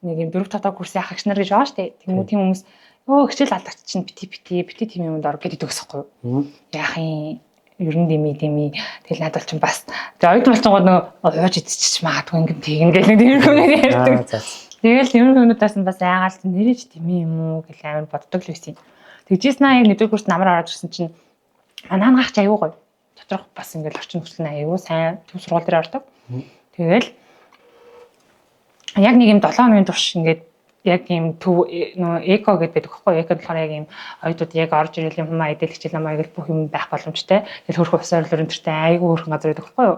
нэг юм 4 5 дахь курсын ахагч нар гэж байгаа шүү дээ. Тэнгүүд тийм хүмүүс өө хичээл алдагч чинь бити бити бити тийм юмд ор гэдэг өгсөхгүй юу. Яах юм ер нь дими дими тэгэл надад бол чинь бас тэгээ оюутан болчингууд нөгөө ууж идчихэж магадгүй ингэн тэгнэ гэх нэг тиймэрхүү юм ярьдаг. Тэгэл тиймэрхүү юмнуудаас нь бас айгаал нэрэж дими юм уу гэл амар боддог л байсан юм. Тэгжээс наа яг нэгдүгээр курст намар ороод ирсэн чинь манай гахч аюу гоё. Доторх бас ингээл орчин нөхцөл нь аюу сайн төв сургууль дээр ордог. Тэгэл яг нэг юм 7 хоногийн турш ингээд яг ийм төв нөгөө эко гэдээ байдаг байхгүй эко болохоор яг ийм оюутнууд яг орж ирэл юм хумаа идэл хичээл намаа гэл бүх юм байх боломжтой. Тэгэл хөрх ус ойрлоор энэ төртэй айгүй хөрхөн газар байдаг байхгүй юу?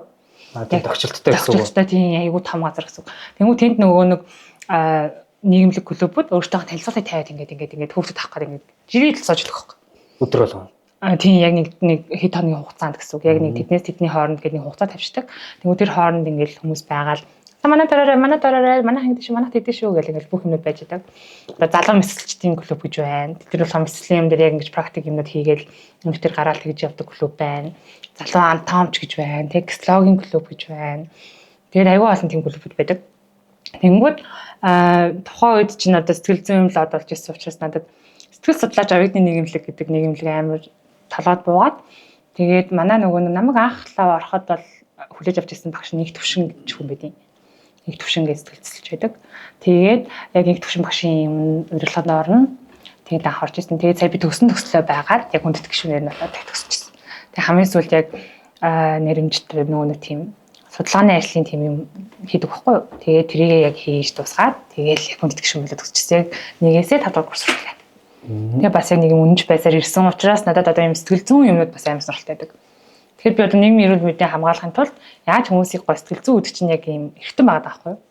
Тийм тогтчлолттой гэсэн үг. Тогтчлолттой тийм айгүй том газар гэсэн үг. Тэнгүү тэнд нөгөө нэг нийгэмлэг клубүүд өөртөө танилцуулгыг тавиад ингээд ингээд ингээд хүүхдэд авах гэдэг ингээд жирийн сууж өгөх байхгүй. Өдөр болгоно. Тийм яг нэг нэг хэд хоногийн хугацаанд гэсэн үг. Яг нэг тэднээс тэдний хооронд гэдэг нэг хугацаа тавьчихдаг. Тэнгүү тэр хооронд ингээд хүмүүс байгаал манай дараарай, манай дараарай, манай хангид шүү, манай тэдэн шүү гэл ингээл бүх юмнууд байж байгаа. Одоо залуу мэсэлчдийн клуб гэж байна. Тэр болохоор мэслийн юм дээр яг ингэж практик юмнууд хийгээл юм тэр гараал тэгж явдаг клуб байна. Залуу антомч гэж байна. Текслогийн клуб гэж байна. Тэгээд аюул олон тийм клубуд байдаг. Тэнгүүд тухайн үед чинь одоо сэтгэл зүйн юм л од болж ирсэн учраас надад сэтгэл судлаач оюутны нийгэмлэг гэдэг нийгэмлэг амар толгойд буугаад тэгээд манай нөгөө намайг анх лав ороход бол хүлээж авч ирсэн багш нэг төвшин гэж хүн байдیں۔ Нэг төвшин гэж сэтгэлзэлж байдаг. Тэгээд яг нэг төвшин багшийн юм удирдлагад орно. Тэгээд анх орж ирсэн. Тэгээд сая би төгсөн төслөө байгаад яг хүндэт гишүүнээр нь болоод төгсчихсэн. Тэгээд хамгийн сүүлд яг нэрэмжит нөгөө нэг тийм судалгааны ажлын тийм юм хийдэг байхгүй юу. Тэгээд тэрийг яг хийж дуусгаад тэгээд яг хүндэт гишүүн болоод төгсчихсэн. Яг нэгээсээ 5 дугаар курс хүртэл. Тэгээ бас яг нэг юм үнэнч байсаар ирсэн учраас надад одоо юм сэтгэл зүйн юмнууд бас амар сонирхолтой байдаг. Тэгэхээр би одоо нийгмийн эрүүл мэндийг хамгаалахын тулд яаж хүмүүсийг гоо сэтгэл зүй үүдэх чинь яг ийм эргэтэн байгаа даахгүй юу?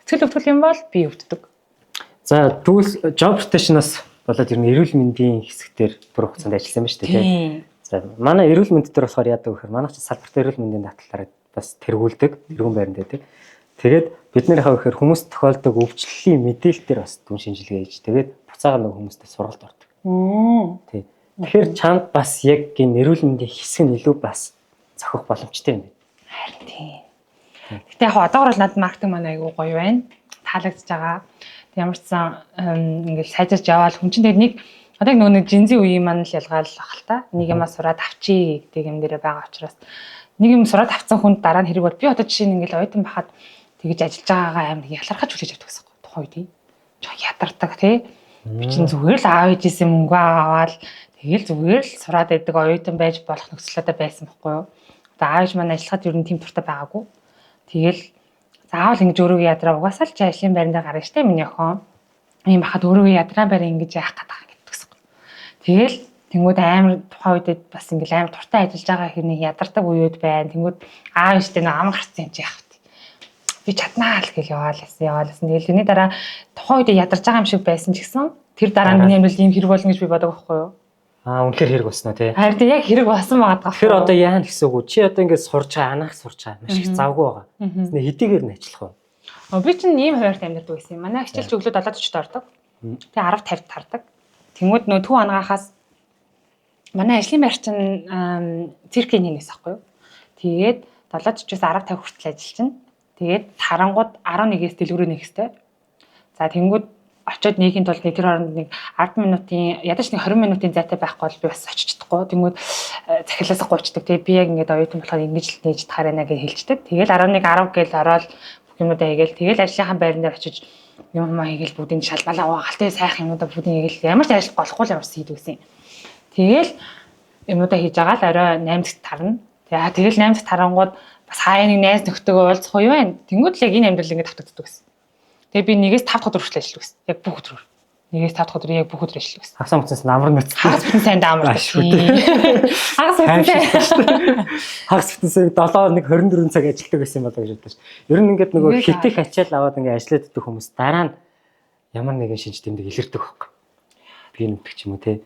Сэтгэл өвдгөл юм бол би өвддөг. За тэгвэл job rotation-аас болоод ер нь эрүүл мэндийн хэсэгтэр бүр хугацаанд ажилласан байна шүү дээ тий. За манай эрүүл мэнд дээр болохоор яадаг вэ гэхээр манай чинь салбарт эрүүл мэндийн даатгалаар бас тэргүүлдэг, тэргүүн байранд байдаг. Тэгээд бид нэр хаа гэхээр хүмүүс тохиолдог өвчлөлийн мэдээлэл дээр бас дүн шинжилгээ хийж тэгээд буцаага нэг хүмүүстэй сургалт ордог. Тий. Тэгэхээр чамд бас яг энэ эрүүл мэндийн хэсэг нь илүү бас зохих боломжтой юм байна. Харин тийм. Гэтэ яг одоогор л надад маркетинг маань айгүй гоё байна. Таалагдж байгаа. Ямар ч сан ингээл сайжирч яваал хүн чинь тэгээд нэг одоо яг нөгөө нэг жинзийн үеийн маань л ялгаал ах л та. Нэг юмаа сураад авчий гэдэг юм дээрээ байгаа учраас нэг юм сураад авцсан хүнд дараа нь хэрэг бол би одоо жишээ нь ингээл оюутан байхад тэгэж ажиллаж байгаагаа амар ялархаж хүлээж авдаг гэсэн юм тухайн үед. Жоо ядардаг тий. Би чинь зүгээр л аав ээжээсээ мөнгө аваад тэгэл зүгээр л сураад байдаг оюутан байж болох нөхцөлөдөө байсан байхгүй юу. Одоо аав ээж маань ажиллахад ер нь тийм туртай байгаагүй. Тэгэл заавал ингэж өөрийгөө ядраа угаасаа л чи ажлын байранд гарна штэ миний охин. Ийм бахад өөрийгөө ядраа барь ингэж яах гээд байгаа гэдэг гэсэн. Тэгэл тэнгууд амар тухайн үедээ бас ингээл амар туртай ажиллаж байгаа хэрнийг ядардаг үеуд байна. Тэнгууд аав ээжтэй нөө ам гарцсан юм чи яах вэ? Би чаднаа л гэл яваалсан яваалсан. Тэгэл тэрний дараа тухайн үедээ ядарч байгаа юм шиг байсан ч гэсэн тэр дараа нь миний амьдрал ийм хэрэг болно гэж би бодог байхгүй юу? Аа үнэхээр хэрэг болсон уу тий? Харин тий яг хэрэг болсон байгаа даа. Тэгэхээр одоо яана гэсэн үг үү? Чи одоо ингээд сурч байгаа, анаах сурч байгаа маш их завгүй байгаа. Тэснэ хэдийгээр нь ажиллах вэ? Би чинь ийм хуваарт амьдардаг байсан юм. Манай хичээлч өглөө 7:40-д ордог. Тэгээ 10:50-д тардаг. Тэнгүүд нөө төв ангаахаас манай ажлын байр чинь циркийн нэгээс аахгүй юу? Тэгээд 7:40-оос 10:50 хүртэл ажиллаж чинь. Тэгээд тарангууд 11-ээс дэлгүүрээ нээх хэвээр. За тэнгүүд Очоод нийхийн тулд нэг тэр хооронд нэг 10 минутын ядаж нэг 20 минутын зайтай байхгүй бол би бас очиж чадахгүй. Тэнгүүд захирлаасаа гуйчдаг. Тэгээ би яг ингээд оюутан болохоор ингэж л нээж тахаар байна гэж хэлждэг. Тэгэл 11 10 гээл ороод бүх юмудаа хийгээл тэгэл ажлынхаа байран дээр очиж юм юм хийгээл бүгдийг шалбалаа угаал тэгээ сайхан юмудаа бүгдийг хийгээл ямар ч ажил голохгүй л ямар ч хийдэг гэсэн. Тэгэл юмудаа хийж байгаа л орой 8 дахь тарна. Тэгээ тэгэл 8 дахь тарангууд бас хаяа нэг найз нөхдөйгөө уулзах уу байна. Тэнгүүд л яг энэ амьдрал ингээд тавтагддаг гэсэн. Тэгээ би 1-ээс 5 дахь өдөр хүртэл ажилласан гэсэн. Яг бүх өдрөөр. 1-ээс 5 дахь өдөр яг бүх өдөр ажилласан гэсэн. Хагас бүтэн амар нүцтэй. Хагас бүтэн сайн даамар. Хагас бүтэн сайн. Хагас бүтэн сайн 7 нэг 24 цаг ажилладаг байсан юм болоо гэж бодлоо ш. Ер нь ингээд нөгөө хитэх ачаал аваад ингээд ажиллаад идэх хүмүүс дараа нь ямар нэгэн шинж тэмдэг илэрдэг байхгүй. Би нэмдэг ч юм уу те.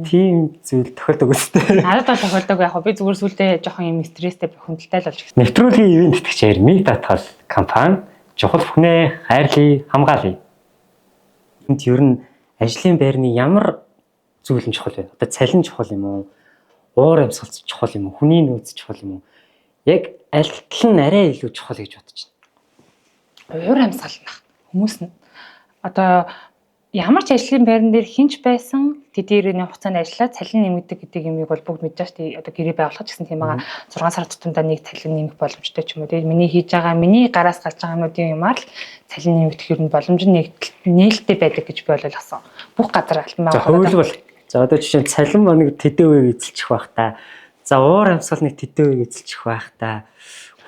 Тийм зүйл тохиолдог үстэй. Надад бол тохиолдог яг би зүгээр сүлдээ жоохон юм стресстэй бухимдалтай л болж гисэн. Нэвтрүүлгийн ивент тэтгэгчээр Ми Татгал компани чухал бүхнээ хайрлая, хамгаалъя. Энд ер нь ажлын байрны ямар зүйл нь чухал вэ? Одоо цалин чухал юм уу? Уур амьсгал чухал юм уу? Хүний нөөц чухал юм уу? Яг аль тал нь арай илүү чухал гэж бодож байна. Уур амьсгал нах. Хүмүүс нь одоо ямар ч ажлын байран дээр хинч байсан тэдний хугацаанд ажиллаад цалин нэмэгдэг гэдэг юмыг бол бүгд мэдж байгаа шүү дээ. Одоо гэрээ байгуулах ч гэсэн тийм байгаа. 6 сар тутамдаа нэг цалин нэмэх боломжтой ч юм уу. Тэгээд миний хийж байгаа, миний гараас гарч байгаа юмнуудын юмар л цалин нэмэгдэх ер нь боломж нь нээлттэй байдаг гэж би бол ойлгосон. Бүх газар алтан байгууллага. За хууль бол за одоо жишээ нь цалин ба нэг тэдэн үеийг эзэлчих байх та. За уур амьсгал нэг тэдэн үеийг эзэлчих байх та.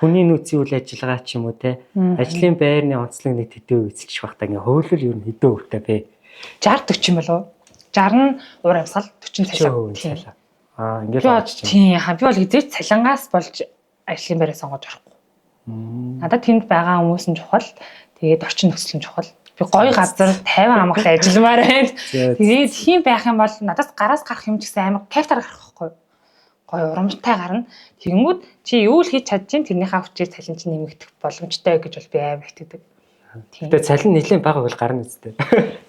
Хүний нөөцийн үйл ажиллагаа ч юм уу те. Ажлын байрны онцлог нэг тэдэн үеийг эзэлчих байх та. Ингээ хууль ер нь хэдэн өвтэй бэ? 60 40 юм болов уу? 60 нь уур амьсгал, 40 цалин. Аа, ингээд л болж байна. Тийм, би бол хизээч цалингаас болж ажлын байраа сонгож орохгүй. Надад тэнд байгаа хүмүүс нь чухал. Тэгээд орчин нөхцөл нь чухал. Би гоё газар 50 амгалан ажилламаар байна. Тэгээд тийм байх юм бол надаас гараас гарах юм ч гэсэн амар кайфтар гарах байхгүй юу? Гоё урамтай гарна. Тэгэнгүүт чи юу л хийж чадчих тэрнийхээ хүчээр цалин чинь нэмэгдэх боломжтой гэж бол би амар итгэдэг. Тэгээ цалин нэлээд бага байвал гарна үстэй.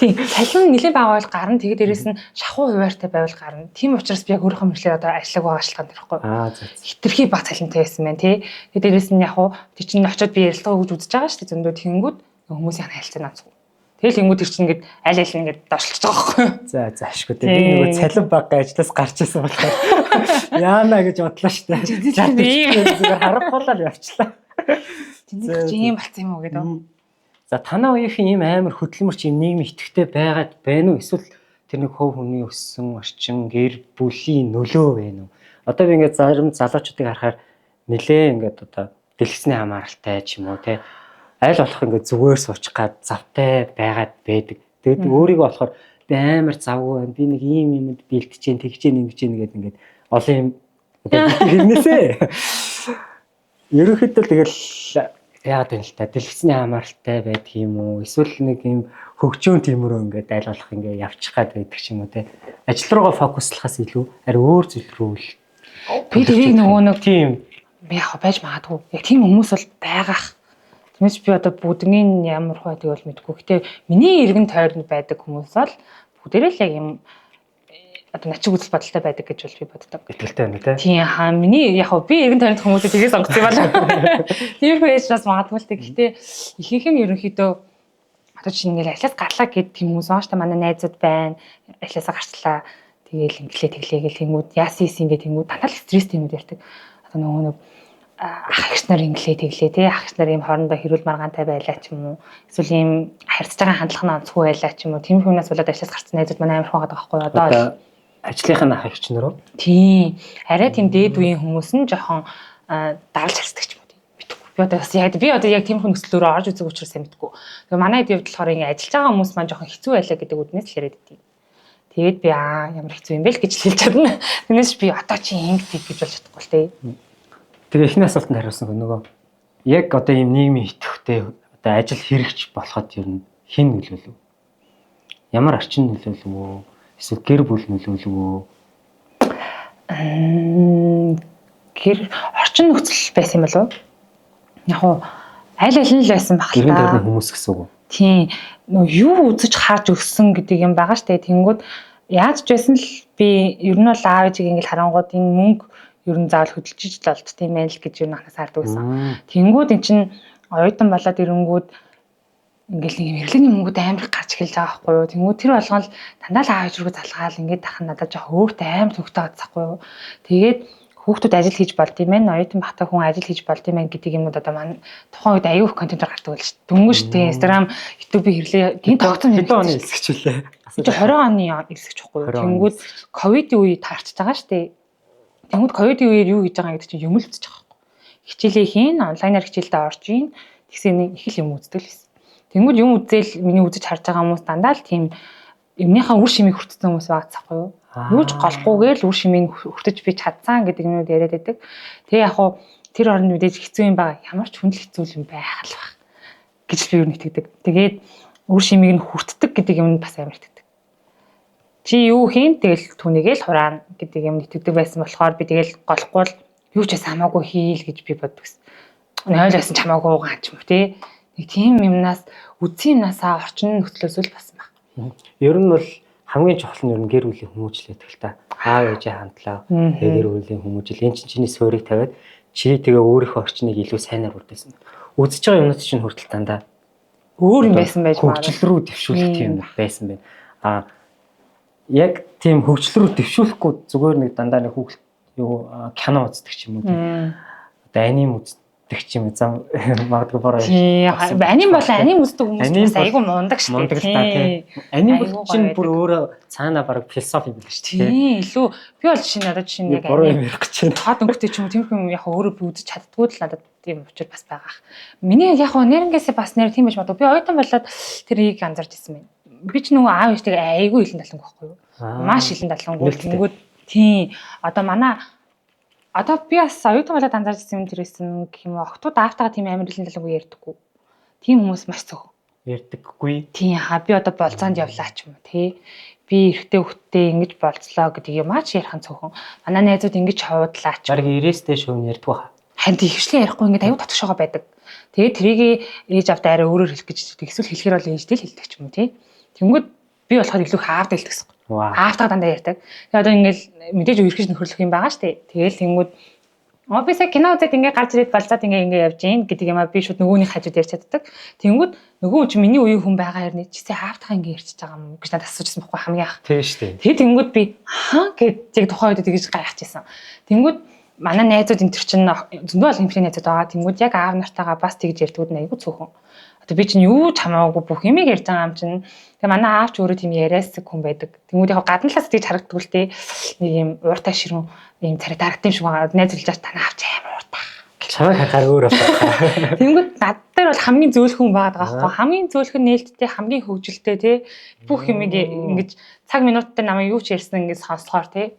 Тийм, цалин нэлээд бага байвал гарна. Тэгээ дээрэс нь шахуу хуваартай байвал гарна. Тийм учраас би яг өөрийнхөө мөрчлөөр одоо ажиллаг байгаа шалтгаан тэр ихгүй. Аа зөв. Хитрхи бага цалинтай байсан байна тий. Тэгээ дээрэс нь яг хуу тэр чинь очиод би ярилцлага өгч үзэж байгаа шүү дээ. Зөндөө тэгэнгүүт хүмүүсийн харилцаа наацгүй. Тэгэл тэнгууд тэр чинь ингээд аль аль нь ингээд доошлож байгаа байхгүй юу? За за ашгүй дээ. Би нөгөө цалин бага ажлаас гарч ирсэн болохоор яана гэж бодлоо шүү дээ. Зүгээр харахгүй л явчлаа. Тэнд чи ийм болцсон юм уу гэдэг. За танаа үеийнхэн ийм амар хөдөлмөрч ийм нийгмийн идэвхтэй байгаад байна уу? Эсвэл тэр нэг хувь хүний өссөн орчин, гэр бүлийн нөлөө байна уу? Одоо би ингээд зарим залуучуудыг харахаар нэлээ ингээд одоо дэлгэцний хамааралтай ч юм уу те аль болох ингээд зүгээр суучих гад завтай байгаад байдаг. Тэгээд өөрийгөө болохоор би амар завгүй байна. Би нэг ийм юмд бэлтэж гин тэгж гин ингэж гин гэдэг ингээд олон юм хэрнээсээ. Ерөнхийдөө тэгэл яагаад вэ л та дэлгэцний хамааралтай байдаг юм уу? Эсвэл нэг юм хөгжөөн тиймэрхүү ингээд аль болох ингээд явчих гад байдаг ч юм уу те. Ажил руугаа фокуслахаас илүү ари өөр зүйл рүү л би тэрийг нөгөө нэг тийм яг байж магадгүй. Яг тийм хүмүүс бол байгаах. Тиймээс би одоо бүгдний ямар хөө байдаг бол мэдэхгүй. Гэтэ миний эргэн тойронд байдаг хүмүүс бол бүгдээрээ л яг юм одоо начиг үзэл бодолтой байдаг гэж бол би боддог. Итгэлтэй байна тий. Тийм хаа миний яг би эргэн тойронд хүмүүсээ тгээс сонгосон юм байна. Тийм байж бас магадгүй л дээ. Гэтэ ихэнх нь ерөнхийдөө одоо чинь ингээл ажлаас гарлаа гэд тийм хүмүүс байгаа шүү дээ. Манай найзууд байна. Ажлаасаа гарчлаа. Тэгээл инглээ тэглээ гэл тэнгүүд яасан ийсэн гэ тэнгүүд дандаа л стресс юмуд ярьдаг. Одоо нөгөө нэг ах эгч нар инглээ тэглээ тий ах эгч нар ийм хоорондоо хэрүүл маргаантай байлаа ч юм уу эсвэл ийм харьцаж байгаа хандлага нь онцгүй байлаа ч юм уу тийм хүмүүнээс болоод ажлаас гарсан найзууд манай амар хоогаад байгаа байхгүй юу одоо ажлынх нь ах эгч нар уу? Тийм. Арай тийм дээд үеийн хүмүүс нь жоохон даралж харьцдаг ч юм уу тийм. Мэдгүй. Би одоо бас яг би одоо яг тийм хүн нөхцөлөөрөө орж үзег учраас сайн мэдгүй. Тэгээ манай хэд явд болохоор ингэ ажиллаж байгаа хүмүүс маань жоохон хэцүү байлаа гэдэг үднээс л яриад идэв. Тэгээд би ямар хэцүү юм бэ л гэж хэлж чадна. Тэрнээс би одоо чи ингэдэг гэж болж чадахгүй л дээ. Тэгээ эхний асуултанд хариулсан нөгөө яг одоо ийм нийгмийн идэвхтэй одоо ажил хэрэгч болоход ер нь хэн нөлөөлөв? Ямар орчин нөлөөлөв үү? Эсвэл гэр бүл нөлөөлөв үү? Гэр орчин нөхцөл байсан юм болов уу? Яг уу аль аль нь л байсан баг л та. Гэрэн тойрны хүмүүс гэсэн үг үү? Тийм. Нөө юу үзэж харж өссөн гэдэг юм байгаа штэ. Тэнгүүд яаж ч байсан л би ер нь бол аав ээжийг ингээл харангууд энэ мөнгө ер нь заавал хөдөлж л олдт юм байна л гэж ер нь анхаас хардаг байсан. Тэнгүүд эн чинь оюутан болоод ирэнгүүд Ингээл нэг юм хэрэглээний мөнгөд амар их гарч эхэлж байгаа байхгүй юу. Тэнгүү тэр болгон л дандаа л аав ээж рүү залгаал ингээд тах нь надад жоох өөртөө амар төвхтэй байгаа байхгүй юу. Тэгээд хүүхдүүд ажил хийж болд юм байна. Оюутан бахта хүн ажил хийж болд юм байна гэдэг юмнууд одоо маань тухайн үед аюу их контентоор гардаг байл шүү дээ. Дөнгөж тий Instagram, YouTube-ийн хэрэглээ тийм тогтсон Хэдэн оны элсгч үлээ? Чи 20 оны элсгч байхгүй юу. 20 оны Тэнгүүд ковидын үе таарчж байгаа шүү дээ. Тэнгүүд ковидын үеэр юу хийж байгаа гэдэг чинь юм л үзэж байгаа байхгүй. Хичээлээ хийн, онлайнаар хичээлдээ орж ийн. Тэгсэн нэг их л юм үздэг л байсан. Тэнгүүд юм үзэл миний үзэж харж байгаа хүмүүс дандаа л тийм юмныхаа үр шимийг хүртсэн хүмүүс байгаа байхгүй юу. Юу ч голохгүйгээр л үр шимийг хүртэж би чадсан гэдэг юмнууд яриад байдаг. Тэгээ яг хуу тэр оронд мэдээж хэцүү юм байгаа. Ямар ч хүнд л хэцүү юм байх л баг гэж би юу нэгтгэдэг. Тэгээд үр шимийг нь хүртдэг гэдэг юм нь бас амар итгэдэг. Чи юу хийн тэгэл түүнийгээ л хураана гэдэг юм итгэдэг байсан болохоор би тэгэл голохгүй л юу ч байсан хамаагүй хийл гэж би боддог гэсэн. 0 байсан ч хамаагүй гаан ч юм уу те. Нэг тийм юмнаас үдсэн юмнасаа орчин нөхцлөөс л болсон баг. Ер нь бол хамгийн чухал нь ер нь гэр бүлийн хүмүүжил гэдэг л та. Аав ээжийн хандлага, тэгээ гэр бүлийн хүмүүжил. Энэ чинь чиний суурийг тавиад чи тэгээ өөрийнхөө орчныг илүү сайнаар бүрдүүлсэн. Үзэж байгаа юмнууд чинь хүртэл дандаа Өөр юм байсан байж магадгүй. Хөгжил рүү дэвшүүлэх тийм байсан байна. А яг тийм хөгжил рүү дэвшүүлэхгүй зүгээр нэг дандаа нэг хүүхэл юу кино үздэг ч юм уу тийм. Одоо аним үздэг ч юм уу зам магадгүй бороо. Тийм аним бол аним үздэг хүмүүс Аним бас бол айгүй мундаг шүү Мундаг дээ. л та тийм. Аним бол Айгүй чинь гоё бүр өөрөө цаанаа бараг философи юм биш үү тийм. Тийм илүү би бол жишээ нь одоо жишээ нь яг Буруу аним юм ярих гэж байна. тод өнгөтэй ч юм уу тиймэрхүү юм яг өөрөө би үзэж чаддгүй л надад тийм учир бас байгаа. Миний яг хоо нэрнгээсээ бас нэр тийм байж магадгүй. Би оюутан болоод тэрийг анзарч ирсэн байна. Би ч нөгөө аав ээжтэйгээ айгүй илэн даланг байхгүй юу? Маш илэн далангүй. Нээлттэй. Тэнгүүд тийм одоо манай одоо би бас оюутан болоод анзаарч ирсэн юм тэрээсэн гэх юм уу охтууд аавтайгаа тийм амар илэн далангүй ярьдаггүй. Тийм хүмүүс маш цөөхөн. Ярьдаггүй. Тийм хаа би одоо болцоонд явлаа ч юм уу тий. Би эрэгтэй хүүхдтэй ингэж болцлоо гэдэг юм аа ч ярих нь цөөхөн. Манай найзууд ингэж ховдлаа ч. Бараг 90-ээс дээш хувь нь ярьдгүй хаа. Харин тийм хөвчлэн ярихгүй ингэж аюу татгшоогоо байдаг. Тэгээд тэрийг ээж авдаа арай өөрөөр хэлэх гэж эсвэл хэлэхээр бол ээжтэй л хэлдэг ч юм уу тий. Тэнгүүд би болохоор илүү их аавдаа хэлдэг гэсэн. Вау. Аавтайгаа дандаа ярьдаг. Тэгээд одоо ингээл мэдээж үерхэж нөхөрлөх юм байгаа штэ. Тэгэл тэнгүүд офисаа кино үзээд ингээ гарч ирээд болцоод ингээ ингээ явж гин гэдэг юм а би шууд нөгөөний хажууд ярьж чаддаг. Тэнгүүд нөгөө хүн чинь миний үеийн хүн байгаа хэрнээ чисээ аавтайгаа ингээ ярьчихж байгаа юм гэж надад асуужсэн байхгүй хамгийн анх. Тийм шүү дээ. Тэгээд тэнгүүд би хаа гэд яг тухайн үед тэгэж гайхчихсан. Тэнгүүд манай найзууд энэ төр чинь зөндөө олон эмхтэй найзууд байгаа. Тэнгүүд яг аав нартайгаа бас тэгж ярьдгүүд нь айгүй цөөхөн. Одоо би чинь юу ч хамаагүй бүх юмыг ярьж байгаа юм чинь. Тэгээ манай аав ч өөрөө тийм яриасаг хүн байдаг. Тэнгүүд яг гадна талаас тэгж харагддаг л те. Нэг юм ууртай ширүүн ийм царай дарагт юм шиг байгаа. Найз хэлж байгаа танаа аав ч амар ууртай. Чамайг харахаар өөр болоо. Тэнгүүд над дээр бол хамгийн зөөлхөн байгаад байгаа байхгүй. Хамгийн зөөлхөн нээлттэй, хамгийн хөгжилтэй те. Бүх юмыг ингэж цаг минуттай намайг юу ч ярьсан ингэж сонслохоор те.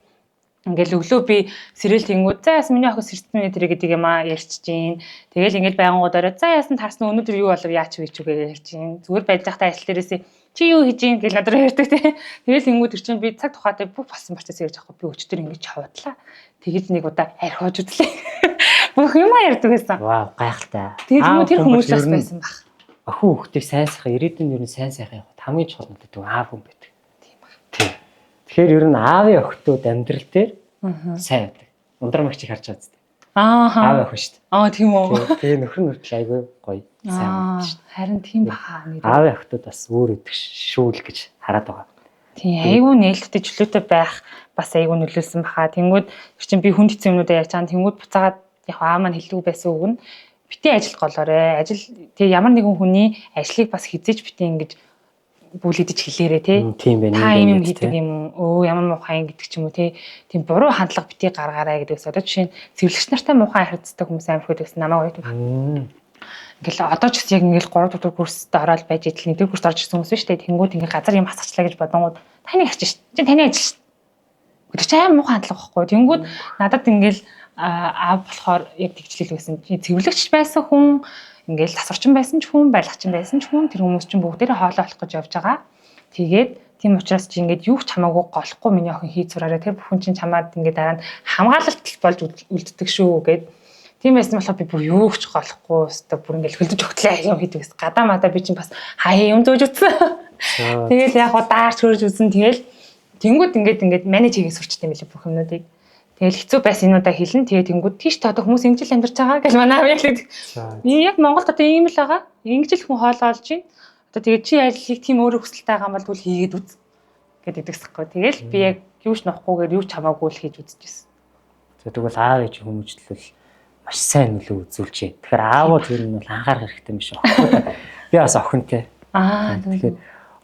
Ингээл өглөө би сэрэл тэнгүүд за яасан миний охин сэрсэн мэ тэр гэдэг юм аа ярьчих чинь. Тэгэл ингээл байнгут орой за яасан таарсан өнөөдөр юу болов яач вэ ч үгээ ярьж чинь. Зүгээр байж байхдаа ажил дээрээсээ чи юу хийж ийн гэл надад ярьдаг те. Тэгэл тэнгүүд тэр чинь би цаг тухайтай бүх болсон процесс ярьж байгаа би өчтөр ингэж чавуудлаа. Тэгэж нэг удаа архиож үзлээ. Бүх юм аа ярьдаг байсан. Вау, гайхалтай. Тэгээд юм тэр Аав хүн хүмүүс бол бас ер нь байсан баг. Охин хүүхдийг сайн сайхан ирээдүйн ер нь сайн сайхан явахад хамгийн чухал нь гэдэг аав хүн байдаг. Тийм баг. Тийм. Тэгэхээр ер нь аавын охтууд амьдрал дээр сайн байдаг. Ундраа магчийг харж байгаа зү. Ааха. Аав охин шүү дээ. Аа тийм үү. Тэгээ нөхөр нь хүртэл айгүй гоё сайн Аа байдаг шүү дээ. харин тийм баха нэр. Аавын охтууд бас өөр өдөг шүүл гэж хараад байгаа. Тийм айгүй нээлттэй чөлөөтэй байх бас айгүй нөлөөлсөн баха. Тэнгүүд тэр чинь би хүнд хэцүү юмнуудаа ярьж байгаа. Тэнгүүд буцаагаад яг аа маань хэлдэг байсан үг нь битээ ажил голоорой. Ажил тэг ямар нэгэн хүний ажлыг бас хизээж битээ ингэж бүлэгдэж хэлээрэ тий. Тийм байна. Та юм ийм юм байна, хийдэг тий. юм уу? Өө ямар муухай юм гэдэг ч юм уу тий. Тийм буруу хандлага битгий гаргаарай гэдгээс одоо жишээ нь цэвэрлэгч нартай муухай харьцдаг хүмүүс амар хөдөг гэсэн намайг оюутан Мм. Ингээл одоо ч гэсэн яг ингээл 3 дугаар курст ороод байж идэл 1 дугаар курст орж ирсэн хүмүүс шүү дээ. Тэнгүүд ингээ газар юм хасгачлаа гэж бодонгууд таны ажил шүү дээ. Чи таны ажил шүү дээ. Гэдэг чи амар муухай хандлага байхгүй. Тэнгүүд надад ингээл аав болохоор яг тэгжлэл байсан. Чи цэвэрлэгч байсан хүн, ингээл тасарчин байсан ч хүн, барилгачин байсан ч хүн тэр хүмүүс чинь бүгдээрээ хоолой олох гэж явж байгаа. Тэгээд тийм учраас чи ингээд юу ч хамаагүй голохгүй миний охин хийж сураарай. Тэр бүхэн чинь чамаад ингээд дараа нь хамгаалалт болж үлддэг шүү гэд. Тийм байсан болохоор би бүр юу ч голохгүй өстө бүр ингээд хөлдөж өгтлээ юм хийдэг гэсэн. Гадаа мадаа би чинь бас хаяа юм зөөж үтсэн. За, Тэгэл яг хуу даарч хөрж үзэн тэгэл тэнгүүд ингээд ингээд менеж хийгээ сурчтай юм билээ бүх юмнуудыг. Тэгэл хэцүү байсан юмудаа хэлнэ. Тэгээ тэнгүүд тийш та одоо хүмүүс ингэж л амьдарч байгаа гэж манай аав яг л за. Яг Монголд одоо ийм л байгаа. Ингэж л хүн хоолоо олж байна. Одоо тэгээд чи ажил хийх тийм өөрөө хүсэлтэй байгаа юм бол тэгвэл хийгээд үз гэдэг дэгсэхгүй. Тэгэл би яг юу ч нохгүйгээр юу ч хамаагүй л хийж үзчихсэн. За тэгвэл аав ээж хүмүүжлэл маш сайн нөлөө үзүүлжээ. Тэгэхээр аавууд ер нь бол анхаарах хэрэгтэй юм шиг байна. Би бас охинтой. Тэгэхээр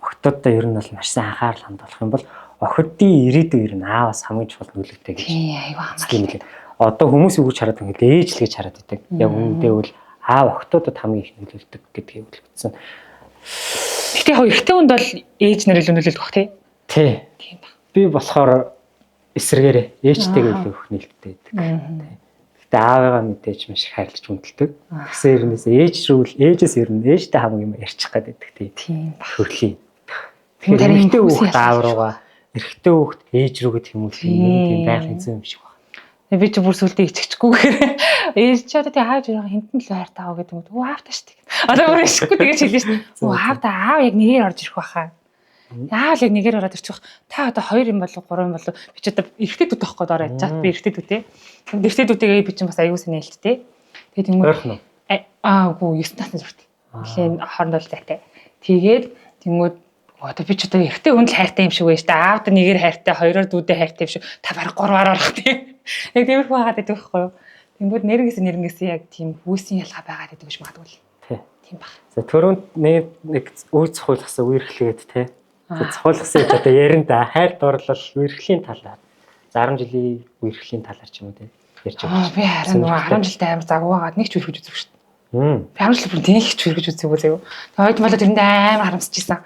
охтуудаа ер нь бол маш сайн анхаарал хандуулах юм бол охидын ирээдүй ер нь ааваас хамгийн чухал нөлөөтэй гэж. Тийм айгүй хамаарал. Одоо хүмүүс юу гэж хараад байгаа юм ээж л гэж хараад байдаг. Яг үнэндээ бол аав охтуудад хамгийн их нөлөөлдөг гэдгийг л үзсэн. Гэтэ яг эрэгтэй хүнд бол ээж нар илүү нөлөөлөх бах тий. Тий. Тийм ба. Би болохоор эсрэгээрээ ээжтэйгээ илүү их нээлттэй байдаг. Гэтэ аавыгаа мэдээж маш их хайрлаж хүндэлдэг. Тэгсэн хэрнээс ээж рүү л ээжээс ер нь ээжтэй хамаг юм ярьчих гээд байдаг тий. Тийм ба. Хөрлийн. Тэгэхээр эрэгтэй хүүхд аав руугаа, эрэгтэй хүүхд ээж рүү гэх юм уу тийм байгалийн зүйн юм шиг байна. Би чи бүр сүлдээ иччихгүйгээр ээж чи одоо тий аав жирийн хинтэн л хайртай аа гэдэг юм. Өө аав та шүү дээ. Одоо бүр ишгүй тэгэж хэлнэ шүү дээ. Өө аав та аав яг нэгээр орж ирэх байхаа. Аав л яг нэгээр ороод ирчих. Та одоо хоёр юм болов гурван юм болов би чи одоо эрэгтэй дүү тоххой доор яж чад би эрэгтэй дүүтэй. Эрэгтэй дүүтэйгээ би чинь бас аюу сайн нээлттэй. Тэгээд тэнгууд Ойрхон уу? Аагүй 9 насны зурт. Нилээн хоорондоо л зайтай. Тэгээд тэнгууд одоо би ч одоо эрэгтэй хүн л хайртай юм шиг байж та. Аав та нэгээр хайртай, хоёроор дүүдээ хайртай юм шиг. Та бараг гурваар орох тийм. Яг тиймэрхүү байгаад байдаг байхгүй юу? Тэнгүүд нэрнгэс яг тийм хүүсийн ялгаа байгаад байдаг гэж магадгүй л. Тий. Тийм баг. За түрүүнд нэг үе цохиулгасан үерхлээд тий. За цохиулгасан гэж одоо ярина да. Хайр дурлал үерхлийн талаар. За 10 жилийн үерхлийн талаар ч юм уу тий. Ярьж Аа би харин нөгөө 10 жилдээ амар загуу байгаад нэг ч үерхэж үзээгүй шүү дээ. Би 10 жил бүр нэг ч үерхэж үзээгүй заяа. Тэгээд оюутан болоод тэрэндээ амар харамсаж исэн.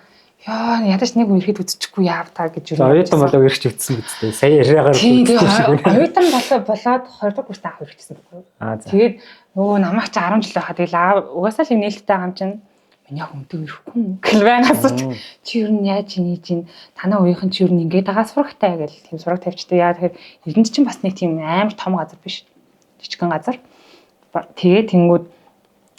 Яа ядаж нэг үерхэд үзчихгүй яав та гэж юу. Оюутан болоо үерхэж үзсэн биз дээ. Сая яриагаар үзсэн шиг байна. Оюутан болоод 2 дахь курст анх үерхчихсэн байхгүй юу? Тэгээд нөгөө намайг чи 10 жил байхад тэгэл аав угаасаа л юм нээлттэй байгаа юм чинь миний хүнтэй үерхгүй гэл байнга асууч. Чи ер нь яаж чиний чинь танаа үеийнхэн чи ер нь ингээд байгаа сурагтай гэл тийм сураг тавьчихдээ. Яа тэгэхээр Эрдэнэт чинь бас нэг тийм амар том газар биш. Жижигхэн газар. Тэгээд тэнгүүд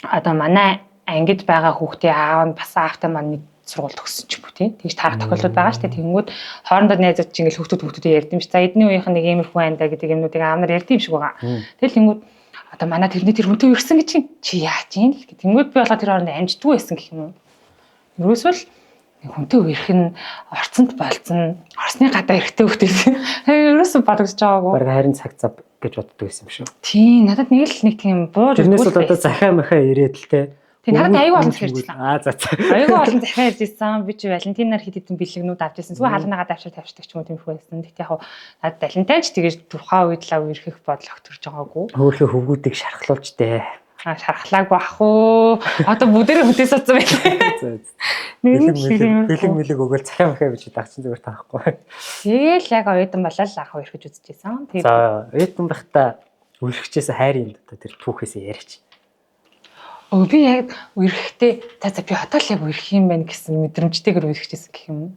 одоо манай ангид байгаа хүүхдээ аав нь бас аавтай маань нэг сургууль төгссөн ч юм уу тий. Тэгж таарах тохиолдол байгаа шүү дээ. Тэнгүүд хоорондоо найзууд чинь ингээл хүүхдүүд ярьд юм шиг. За эдний үеийнх нь нэг иймэрхүү байна да гэдэг юмнуудыг аав нар ярьд юм шиг байгаа. Тэгэл тэнгүүд одоо манай тэрний тэр хүнтэй үерхсэн гэж чинь чи яаж юм л гэх. Тэнгүүд би болохоор тэр хоорондоо амждаггүй байсан гэх юм уу. Ерөөсөө л хүнтэй үерх нь орцонд болцсон. Орсны гадаа эрэгтэй хүүхдээ. Ерөөсөө бодогдож байгаагүй. Бараг харин цаг зав гэж боддог байсан юм шүү. Тийм надад нэг л нэг тийм бууж Тэрнээс бол одоо захиа махаа ирээд л те. Тийм надад аюул олон захиа ирсэн. Аа за за. Аюул олон захиа ирж исэн. Би чи Валентинаар хэд хэдэн бэлэгнүүд авч ирсэн. Зүгээр халаанагаа давшир тавьчихдаг ч юм уу тиймэрхүү байсан. Тэгтээ яг надад Валентайн ч тэгэж тухайн үед л үерхэх бодол огт төрж байгаагүй. Хөөхөө хөвгүүдийг шархлуулж дээ. Аа шархлаагүй ах уу. Одоо бүгдээрээ хүнтэй суудсан байлаа. За за. Бэлэг мэлэг өгөөл захиа махаа бич дагчин зүгээр таахгүй. Тэгэл яг оюутан болоод л анх үерхэж үзчихсэн. Тэгээд за оюутан байхдаа үерхчихсэн хайрын одоо тэр түүхээсээ яриач. Өө би яг үерхэхдээ за би одоо л яг үерх юм байна гэсэн мэдрэмжтэйгээр үерхчихсэн гэх юм уу?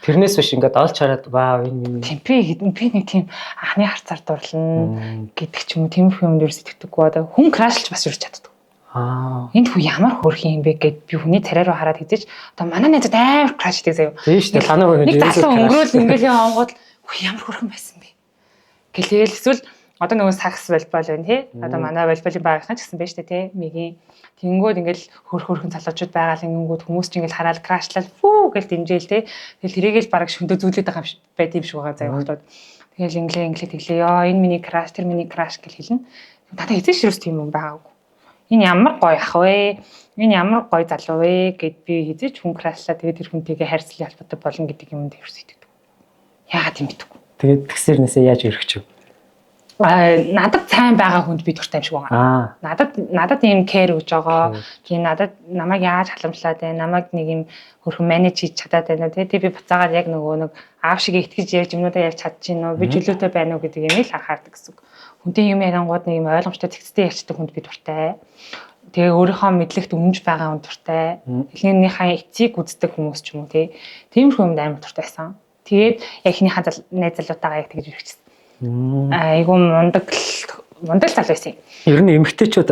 Тэрнээс биш ингээд олж хараад вау энэ тийм би нэг тийм анхны харцаар дурлна гэдэг ч юм уу тиймэрхүү юмд ерөөс итгэдэггүй. Одоо хүн крашлж бас юрч чаддаг. Аа. Энд хүү ямар хөөрхөн юм бэ гэд би хүний царай руу хараад хэзээч одоо манай найзууд амар краш гэдэг заяа. Тийм шүү дээ. Танаа нэг залуу өнгөрөөл ингээл явангууд хүү ямар хөөрхөн байсан бэ? Гэлээл эсвэл одоо нөгөө сакс волейбол байна тий. Одоо манай волейболын багийнхан ч гэсэн байна шүү дээ тий. Мигийн тэнгүүд ингээл хөр хөрхөн залуучууд байгаа л ингэнгүүд хүмүүс ч ингээл хараад крашлал фүү гэл дэмжээл тий. Тэгэл тэрийгэл бараг шөндөө зүйлээд байгаа юм байд юм шиг байгаа заяа хөтөд. Тэгэл инглээ инглээ тэглээ ёо энэ миний краш тэр миний краш гэл хэлнэ. Надад эзэн ширүүс тийм юм байгаагүй. Энэ ямар гоё ах вэ? Энэ ямар гоё залуу вэ гэд би хизээч хүн крашлаа тэгээд тэр хүнтэйгээ хайрцлын холбоотой болно гэдэг юмд ерөөс итгэдэг. Яагаад юм мэдэхгүй. Тэгээд тэгсэрнээсээ яаж өргөч вэ? Надад сайн байгаа хүнд би дуртай юм шиг байгаа. Надад ийм care өгж байгаа. Тийм надад намайг яаж халамжлаад байна, намайг нэг юм хөрхөн менеж хийж чадаад байна. Тэгээ би буцаагаад яг нөгөө нэг аав шиг итгэж ярьж юмнуудаа ярьж чадчихэв үү, би чөлөөтэй байна уу гэдэг юм л анхаардаг гэсэн үг. Хүнтэй юм яриангууд нэг юм ойлгомжтой цэгцтэй ярьцдаг хүнд би дуртай. Тэгээ өөрийнхөө мэдлэгт үнэнж байгаа хүн дуртай. Эхнэрийнхээ эцгийг үздэг хүмүүс ч юм уу тий. Тиймэрхүү юмд амар дуртай байсан. Тэгээд яг эхнийхээ найз залуутайгаа яг тэгж ирчихсэн. Айгу мундаг залуу байсан. Ер нь эмэгтэйчүүд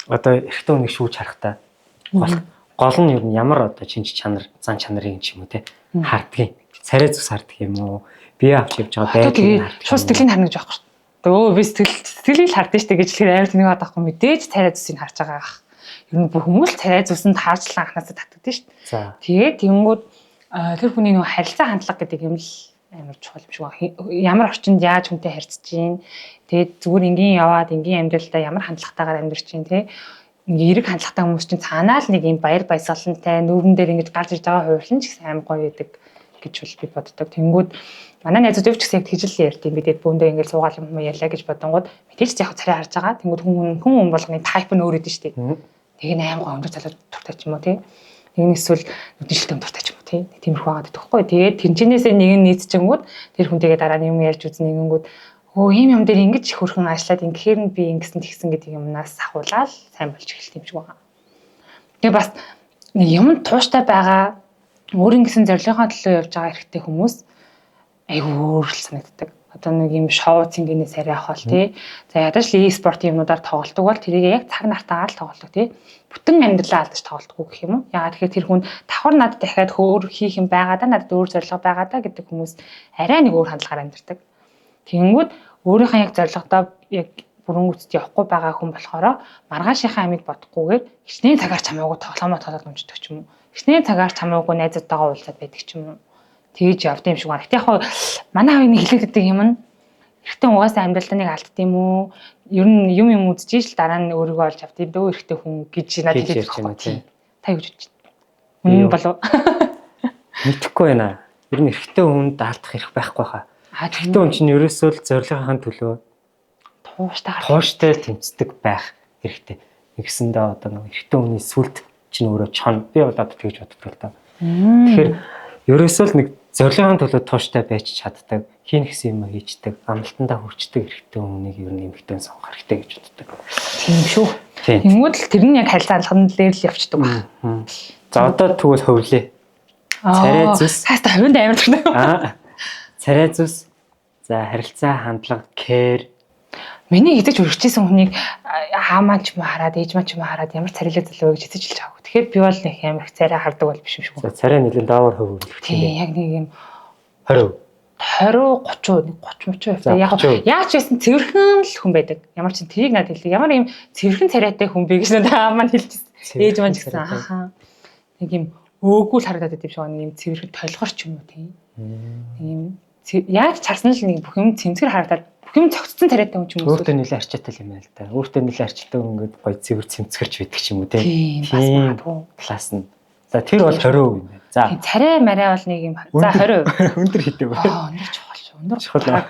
одоо эрэгтэй хүнийг шүүж харахтаа гол нь ер нь ямар одоо шинж чанар, зан чанарыг ч юм уу те хардгийг. Царай зүс харддаг юм уу? Бие авч явж байгаа байдлыг харддаг. Шууд сэтгэлийг харна гэж байхгүй шүү. Өө би сэтгэлийг хардсан шүү дээ гэж хэлэхээр амар тэнэг байгаа байхгүй мэдээж царай зүсийг харж байгаа ах. Ер нь бүх хүмүүс л царай зүсэнд таарчлан анхнаасаа татагдсан шүү дээ. За. Тэгээд тэгэнгүүт тэр хүний нөгөө харилцаа хандлага гэдэг юм л амар чухал юм шиг байна. Ямар орчинд яаж хүнтэй харьцаж чинь, тэгээд зүгээр энгийн яваад энгийн амьдралдаа ямар хандлагатайгаар амьдарч чинь те. Нэг эерэг хандлагатай хүмүүс чинь цаанаа л нэг юм баяр баясгалантай нүүрэн дээр ингэж гарч ирж байгаа хувирлан ч гэсэн амар гоё байдаг гэж бол би боддог. Тэнгүүд манай найзууд өв ч гэсэн яг тэгж л ярьд юм. Бид бөөндөө ингэж суугаал юм ярьлаа гэж бодонгууд мэдээж яг царай харж байгаа. Тэнгүүд хүн хүн хүн болгоны тайп нь өөр өгдөн шүү дээ. Нэг нь аим гоё өндөр залуу дуртай ч юм уу тий. Нэг нь эсвэл нүдэн шилтэн дуртай ч юм уу тий. Тиймэрхүү байгаад байдаг хгүй. Тэгээд тэнчнээсээ нэг нь нийцчингүүд тэр хүнтэйгээ дараа нь юм ярьж үзнэ нэгэнгүүд өө ийм юм дээр ингэж их хөрхөн ажиллаад ингэхээр нь би ингэсэн тэгсэн гэдэг юмнаас ахуулаад сайн болж эхэлт юм шиг байна. Тэгээ бас нэг юм тууштай байгаа өөр ингэсэн зорилгынхаа төлөө явж байгаа эрэгтэй хүмүүс айгүй өөр л санагддаг. Одоо нэг юм шоу цэнгэнээс арай хол тий. За ядаж л e-спорт юмнуудаар тоглолтог бол тэрийг яг цаг нартаагаар л тоглодог тий. Бүтэн амьдралаа алдаж тоглолтгүй гэх юм уу? Яагаад тэгэхээр тэр хүн давхар надад дахиад хөөр хийх юм байгаа да, надад өөр зорилго байгаа да гэдэг хүмүүс арай нэг өөр хандлагаар амьдардаг. Тэнгүүд өөрийнхөө яг зорилгодоо яг бүрэн гүйцэд явахгүй байгаа хүн болохоор маргаашийнхаа амийг бодохгүйгээр хичнээн цагаар чамаагүй тоглоомоо тоглоод унждаг ч юм уу. Хичнээн цагаар чамаагүй найзуудтайгаа уулзаад байдаг ч юм уу. Тэгэж явд юм шиг байна. Гэтэ яг хаа манай хувийн нэг хэлээд байдаг юм нь эрэгтэй угаасаа амьдралдаа нэг алдд юм уу? Ер нь юм юм үзчихэж л дараа нь өөрийгөө олж авд юм дөө эрэгтэй хүн гэж надад Гэж хэлээд ярьж байна, байгаа тий. Та юу гэж бодож байна? Үнэн болов? Мэдэхгүй байна. Ер нь эрэгтэй хүнд алдах эрх байхгүй хаа. Аа Эрэгтэй хүн чинь ерөөсөө л зорилгынхаа төлөө тууштай гарах. тууштай тэмцдэг байх хэрэгтэй. Нэгсэндээ одоо нэг эрэгтэй хүний сүлд чинь өөрөө чон. Би бол одоо тэгж боддог л доо. Тэгэхээр ерөөсөө л нэг зорилгын төлөө тууштай байж чаддаг, хийн гэсэн юм хийждэг, амлалтандаа хүрчдэг эрэгтэй хүнийг ер нь эмэгтэй сонгох хэрэгтэй гэж боддог. Тийм шүү. Тийм. Тэнгүүд л тэр нь яг харилцаа хандлагын дээр л явчихдаг баг. За одоо тэгвэл хөвлөө. Царай зүс. Цаашдаа хувинд амар дуртай. Аа. Царай зүс. За харилцаа хандлага, care. Миний хизэж өргөжсэн хүнийг хаамаа ч юм уу хараад, ээж маа ч юм уу хараад ямар царайлаг залуу вэ гэж хизэж хэлж байгаагүй. Тэгэхээр би бол нэг амар их царай хардаг бол биш юм шиг. За царай нэлээд доогоор хөв өвлөх Тийм тийм. яг нэг юм 20. 20 30 нэг 30 30 За, хувьтай. Яг 30%. яаж ч байсан цэвэрхэн л хүн байдаг. Ямар ч тэрийг надад хэлдэг. Ямар юм цэвэрхэн царайтай хүн бэ гэж надад аав маань хэлчихсэн. Ээж маань ч гэсэн ахаа. Нэг юм өөгүй л харагдаад байт юм шиг байна. Нэг юм цэвэрхэн толгор ч юм уу тийм. Нэг юм яаж ч харсан л нэг бүх юм цэмцгэр харагдаад бүх юм цогцсон царайтай хүн ч юм уу. Өөртөө нэлээд арчаатай юм байна л да. Өөртөө нэлээд арчаатай хүн ингээд гоё цэвэр цэмцгэрч байдаг ч юм уу Тийм бас магадгүй. Талаас нь. За тэр бол 20% юм байна. За Тийм царай марай бол нэг юм. За 20%. Өндөр хэдэв вэ? Аа өндөр чухал шүү. Өндөр Чухал аа.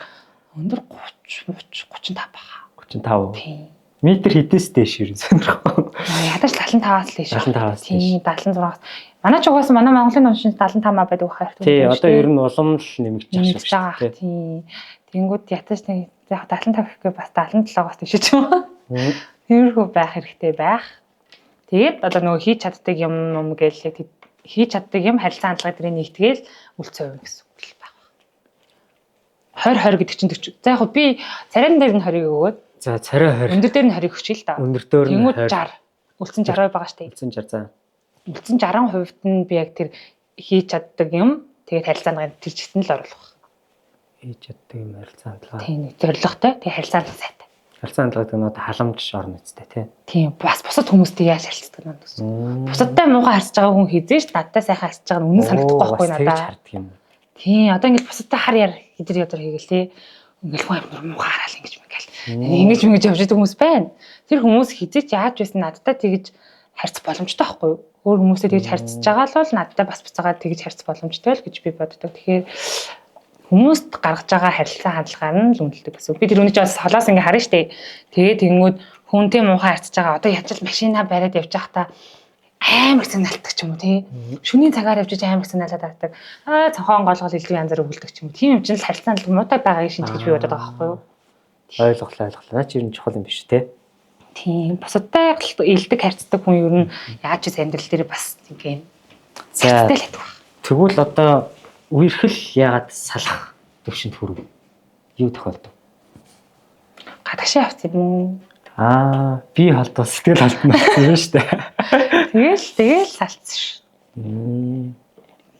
Өндөр 30 30 35 баха. 35. Тийм. Метр хэдээс дээш ер нь сонирхоо. Ядаж 75-аас л дээш. 75-аас дээш. Тийм 76-аас. Манай ч угаасаа манай Монголын номшин 75 маа байдаг хаа хэрэгтэй. Тий, одоо ер нь улам л нэмэгдэж нэмэгдэж байгаа байгаа. шүү дээ. Тийм. Тэнгүүд ятаж нэг яг 75 гэхгүй бас 77-аас дээш ч юм уу. Тиймэрхүү байх хэрэгтэй байх. Тэгээд одоо нөгөө хийж чаддаг юм юм гээл яг хийж чаддаг юм харилцаа хандлага дэрийг нэгтгээл үлцэн хувь гэсэн үг л байх. 20 20 гэдэг чинь 40. За яг хөө би царайн дээр нь 20-ыг өгөөд За царай 20. өндөр дээр нь 20-ыг өчөе л да. Өндөр дээр нь Тэнгүүд 20. 60. Үлцэн 60% байгаа штэ. Үлцэн 60 за. Үлцэн 60% нь би яг тэр хийж чаддаг юм тэгээд харилцааны тэр чигт нь л оруулах. Хийж чаддаг юм харилцаа хандлага. Тийм нэг зорилготой тэгээд харилцаа сайтай. Харилцаа хандлага гэдэг нь одоо халамж орно үстэй тий. Тийм бас бусад хүмүүстэй яаж харилцдаг юм гэсэн. Бусадтай муухай харьцаж байгаа хүн хизээш надтай сайхан харьцаж байгаа нь үнэн санагдахгүй байхгүй надад. надаа. Хардаг юм. Тийм одоо ингэж бусадтай хар яар хэдэр ядар хийгээл те. Ингээл хүн амар муухай хараал ингэж мэгэл. Ингэж ингэж явж байгаа хүмүүс байна. Тэр хүмүүс хизээч яаж байсан надтай тэгж харьцах боломжтой байхгүй юу? Өөр хүмүүстэй тэгж харьцаж байгаа л бол надтай бас буцаагаад тэгж харьцах боломжтой л гэж би боддог. Тэгэхээр хүмүүст гаргаж байгаа харилцаа хандлагаар нь л үнэлдэг гэсэн. үг. Би тэр үний ч бас солоос ингээ харна штэ. Тэгээ тэнгүүд хүнтэй муухай харьцаж байгаа. Одоо ячил машина бариад явж байхдаа амар санаалдаг ч юм уу тий. Шөнийн цагаар явж иж амар санаалаад авдаг. Аа цонхоон голгол илүү янзаар өгөлдөг ч юм уу. Тийм юм чинь л харилцаа хандлага муутай байгааг шинж гэж би бодод байгаа байхгүй юу? Ойлголоо ойлголоо. Наа чи ер нь чухал юм биш тий. Тийм. Бусадтай илдэг харьцдаг хүн ер нь яаж ч амьдрал дээр бас нэг юм За харьцтай л байдаг баг. тэгвэл одоо үерхэл яагаад салах төвшөнд хүрв? Юу тохиолдов? Гадагшаа явц юм уу? Аа би холдвол сэтгэл холдно гэсэн юм шүү дээ. Тэгэл тэгэл салцсан ш.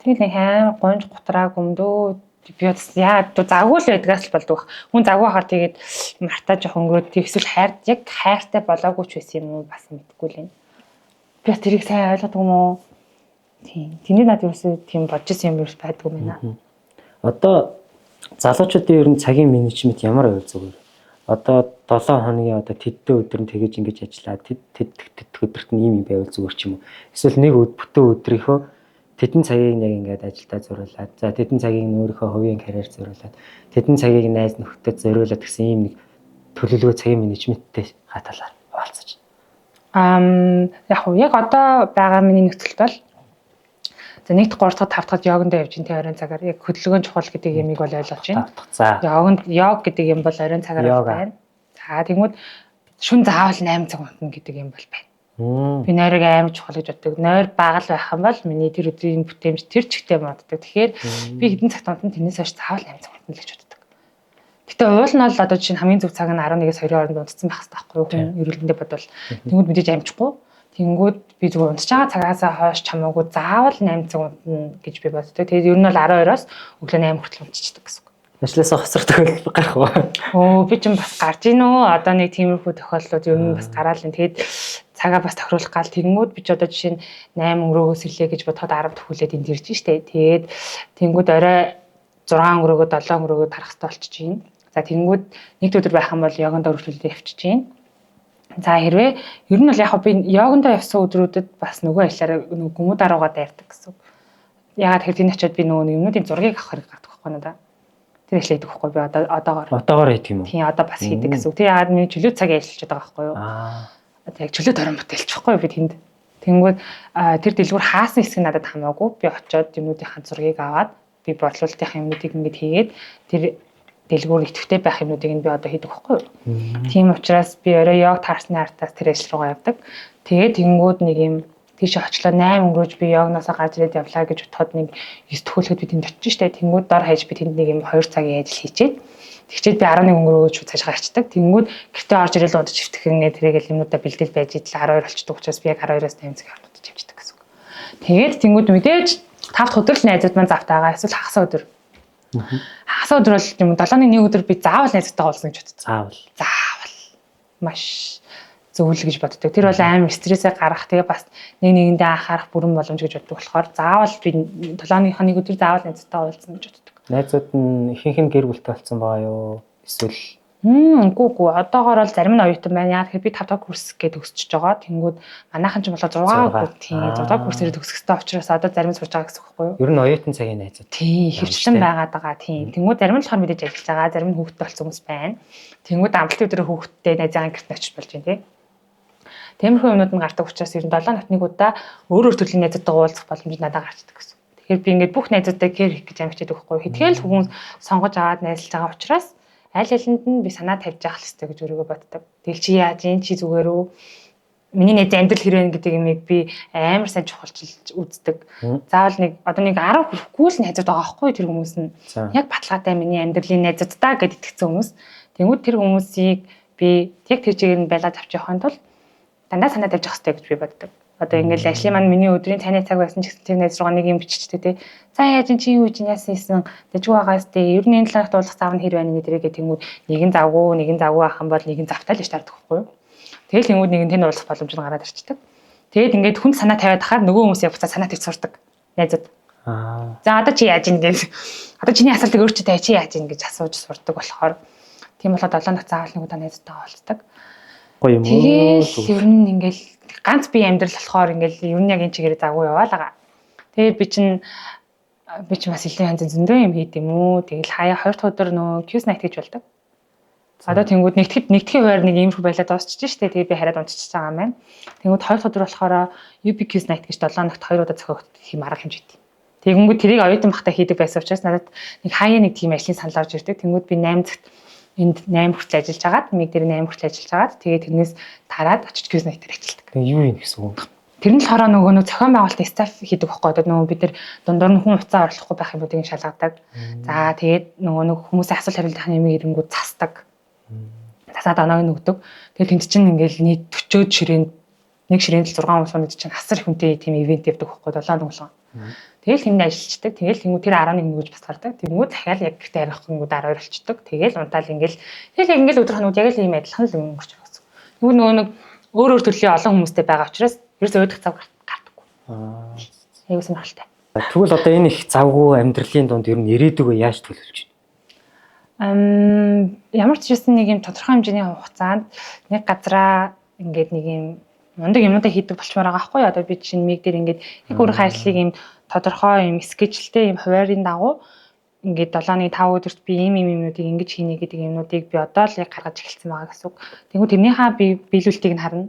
Тэгэл нэг амар гонж гутрааг өмдөө би бас яа завгүй л байдгаас л болдог. Хүн завгүй хахаар тэгээд мартаа жоох өнгөрөөд тэг эсвэл хайр яг хайртай болоогүй ч байсан юм уу бас мэдэхгүй л юм. Би бас тэрийг сайн ойлгодог юм уу? Тийм. Тэний надад ерөөсөө тийм бодож исэн юм ерөөс байдгүй юм байна. Одоо залуучуудын ер нь цагийн менежмент ямар байвал зүгээр? Одоо 7 хоногийн одоо тэддэн өдөр нь тэгэж ингэж ажиллаад тэд тэд тэд өдөрт нь ийм юм байвал зүгээр ч юм уу? Эсвэл нэг бүтэн өдрийнхөө тэдэн цагийг яг ингээд ажилдаа зориулаад, за тэдэн цагийг нь өөрийнхөө хувийн карьер зориулаад, тэдэн цагийг найз нөхдөд зориулаад гэсэн ийм нэг төлөвлөгөө цагийн менежменттэй хаталаар хуваалцаж. Яг уу яг одоо байгаа миний нөхцөлд бол за 1 дахь 3 дахь 5 дахь йогондоо явж ин тэ оройн цагаар яг хөдөлгөөн чухал гэдэг юмыг бол ойлгож байна. За. Йогонд йог гэдэг юм бол оройн цагаар байна. За тэгмүүд шүн заавал 8 цаг унтна гэдэг юм бол байна. Би нойрыг амар чухал гэж боддог. Нойр бага л байх юм бол миний тэр өдрийн бүтээмж тэр чигтээ моддог. Тэгэхээр би хэдэн цагт унтна, тэрнээс хойш заавал 8 цаг унтна л гэж боддог. Гэтэ уул нь бол одоо жишээ нь хамгийн зөв цаг нь 11-ээс 2-ын хооронд унтсан байх хэрэгтэй байхгүй юу? Хүн эрүүлэндээ бодвол. Тэнгүүд мэдээж амжихгүй. Тэнгүүд би зүгээр унтж байгаа цагаасаа хойш чамаагүй заавал 8 цаг унтна гэж би боддог. Тэгээд ер нь бол 12-оос өглөө 8 хүртэл унтчихдаг гэсэн үг. Ажлаасаа хоцрох тохиолдол гарах уу? Өө би ч юм бас гарч ийн үү? Одоо нэг тиймэрхүү тохиолдлууд ер нь бас гараал энэ. Тэгээд цагаа бас тохируулах гал тэгэнгүүт би ч одоо жишээ нь 8 өнгөрөөгөөс ирлээ гэж бодоход 10 төхүүлээд энд ирж штэ. Тэгээд тэнгүүд орой 6 өнгөрөөгөө 7 өнгөрөөгөө тарах хэрэгтэй болчихж байна. За тэнгүүд нэг өдөр байх юм бол йогондоо өргөжлөлөө явчихж байна. За хэрвээ ер нь бол яг би йогондоо явсан өдрүүдэд бас нөгөө ажиллаараа нөгөө гүмүү даруугаа дайрдаг гэсэн үг. Яагаад тэгэхээр тэнд очиод би нөгөө юмнуудын зургийг авах хэрэг гардаг байхгүй надаа. Тэр ажлаа хийдэг байхгүй би одоогоор. Одоогоор хийдэг юм уу? Тийм одоо бас хийдэг гэсэн үг. Тэр яагаад миний чөлөө цагийн ажиллаж байгаа байхгүй юу? Одоо яг чөлөө торон бүтээлч байхгүй юу би тэнд. Тэнгүүд тэр дэлгүүр хаасан хэсэг нь надад хамаагүй. Би очиод юмнуудынхаа зургийг аваад би борлуулалтынхаа юмнуудыг ингэж хийгээд тэр дэлгүүр идэвхтэй байх юмнуудыг нь би одоо хийдэг байхгүй юу? Тийм учраас би орой йог таарсны артаас тэр ажил руугаа явдаг. Тэгээд тэнгүүд нэг юм тийш очлоо 8 өнгөрөөж би йогноосоо гарч ирээд явлаа гэж бодоход нэг 9 төхөөлөхөд би тэнд очиж штэ. Тэнгүүд дор хаяж би тэнд нэг юм 2 цагийн ажил хийчээд тэгчээд би 11 өнгөрөөгөө шууд цаашгаа ачдаг. Тэнгүүд гэртээ орж ирэл удаж хэвтэх ингээ тэрийг юмнуудаа бэлдэл байж идэл 12 болчдөг учраас би яг 12-оос 8 цагийн хооронд удаж хөвчдөг гэсэн үг. Тэгээд тэнгүүд мэдээж 5 дахь өдөр л найзууд маань завтайгаа эсвэл хагас өдөр. Хагас өдөр бол юм 7-ны 1 өдөр би заавал найзуудтайгаа уулзна гэж боддог. Заавал. Маш зөв л гэж боддог. Тэр бол амар стрессээ гаргах, тэгээ бас нэг нэгэндээ анхаарах бүрэн боломж гэж боддог болохоор заавал би 7-ныхаа 1 өдөр заавал найзуудтайгаа уулзна гэж боддог. Найзууд нь ихэнх нь гэр бүлтэй болсон байгаа юу? Эсвэл Үгүй. Одоогоор бол зарим нь оюутан байна. Яг тэгэхээр би 5 дахь курс гэж төгсөж байгаа. Тэнгүүд манайхан ч болоо 6 курс тийм 6 курсээр төгсөх ёстой учраас одоо зарим нь сурж байгаа гэсэн үг байхгүй юу? Ер нь оюутан цагийн найзууд. Тийм, хөвчлэн байгаад байгаа. Тийм. Тэнгүүд зарим нь болохоор мэдээж ажиллаж байгаа, зарим нь хүүхэдтэй болсон хүмүүс байна. Тэнгүүд амралтын өдрөө хүүхэдтэй найзын гэрт очиж болж байна тий. Тиймэрхүү юмнууд нь гардаг учраас ер нь 7 нотныг удаа өөр өөр төрлийн найзуудтайгаа уулзах боломж надад гарчдаг гэсэн. Тэгэхээр би ингээд бүх найзуудтай кэр хийх гэж амар хичээдэг байхгүй юу? Хэдгээр л хүмүүс сонгож аваад найзалж байгаа учраас аль алинд нь би санаа тавьж явах хэрэгтэй гэж өөрийгөө боддог. Тэгэл чи яаж юм чи зүгээр үү? Миний найз амьдрал хэрэг гэдэг юмыг би амар сайн чухалчилж үздэг. Заавал нэг одоо нэг 10 хүрэхгүй л найзууд байгаа байхгүй тэр хүмүүс нь. Яг баталгаатай миний амьдралын найзуудтай гэд итгэсэн хүмүүс. Тэнгүүд тэр хүмүүсийг би яг тэр чигээр нь байлгаж авч явахын тулд дандаа санаа тавьж явах хэрэгтэй гэж би боддог. Одоо ингээл ажлын маань миний өдрийн цайны цаг байсан ч гэсэн тэр найз руугаа нэг юм биччихтэй те. За яаж чи юу чинь яасан хийсэн дэжгүй байгаас те. Ер нь энэ талаарх дуулах зав нь хэр байна нэ тэргээ тэнгүүд нэг нь завгүй, нэг нь завгүй ах юм бол нэг нь завтай л гэж таардаг байхгүй юу? Тэгэл тэнгүүд нэг нь тэн уулзах боломж нь гараад ирчдэг. Тэгээд ингээд хүнд санаа тавиад хахаар нөгөө хүмүүс яг буцаа санаа тавьж сурдаг. Найзууд. За одоо чи яаж ийн гэж. Одоо чиний асуултыг өөр чи тавь чи яаж ийн гэж асууж сурдаг болохоор тийм болоод 7 нот заавал нэг удаа найзтайгаа уулздаг. Гоё юм уу? Тэгэл ер нь ингээл ганц би амьдрал болохоор ингээл ер нь яг энэ чигээр завгүй яваал байгаа. Тэгээд би чинь бас илүү янз зөндөө юм хийд юм уу. Тэгэл хаяа 2 дахь өдөр нөө Q's night гэж болдог. Одоо тэнгууд нэгтгэхийн хуваар нэг иймэрхүү байлаа дуусчих штэ. Тэгээд би хараад унтчихж байгаа юм байна. Тэнгууд 2 дахь өдөр болохоор UB Q's night гэж 7 ногт 2 удаа зохиогддог тийм арга хэмжээтэй. Тэгэнгүүт тэрийг оюутан бахта хийдэг байсан учраас надад нэг хаяа нэг тийм ажлын санал орж ирдэг. Тэнгууд би 8 цагт энд 8 хүртэл ажиллаж агаад миг дээр 8 хүртэл ажиллаж агаад тэгээд тэрнээс тараад очиж Q's night дээр ажилладаг. Тэгээ юу юм гэсэн үг? Тэр нь болохоор нөгөө нэг зохион байгуулалтын стаф хийдэг байхгүй. Одоо нөгөө бид нар дундуур нь хүн уцаа орлохгүй байх юмнуудыг шалгадаг. За тэгээд нөгөө нэг хүмүүсийн асуулт хариултын юм ирэнгүүд цасдаг. Цасаад оноог нь өгдөг. Тэгээд тэнд чинь ингээл нийт 40-од ширээнд нэг ширээнд л 6 хүн сууна чинь асар их хүнтэй тийм ивент явдаг байхгүй 7 хоног. Тэгэл тэнд ажиллаждаг. Тэгэл тэнгүү тэр 11 нөгөөж бас гардаг. Тэнгүү дахиад яг гэртээ харихгүйнгүүд 12 болчдөг. Тэгэл унтаал ингээл тэгэл яг ингээл өдөр хоногуд яг л ийм адилхан л өнгөрч байгаа гэсэн. Тэнгүү нөгөө нэг өөр өөр төрлийн олон хүмүүстэй байгаа учраас Ерөөсөө уйдах зав гардаггүй. Айгуу сонирхолтой. Тэгвэл одоо энэ их завгүй амьдралын дунд ер нь ирээдүгөө яаж төлөвлөж байна? Ямар ч байсан нэг юм тодорхой хэмжээний хугацаанд нэг газараа ингээд нэг юм мундаг юмнуудаа хийдэг болчмоор байгаа байхгүй юу? Одоо би чинь миг дээр ингээд яг өөрийнхөө ажлыг юм тодорхой юм скежлтэй юм хуваарийн дагуу ингээд 7-ны 5 өдөрт би ийм ийм юмнуудыг ингэж хийнэ гэдэг юмнуудыг би одоо л яг гаргаж эхэлсэн байгаа гэсэн үг. Тэнгүү тэрнийхээ би биелүүлэлтийг нь харна.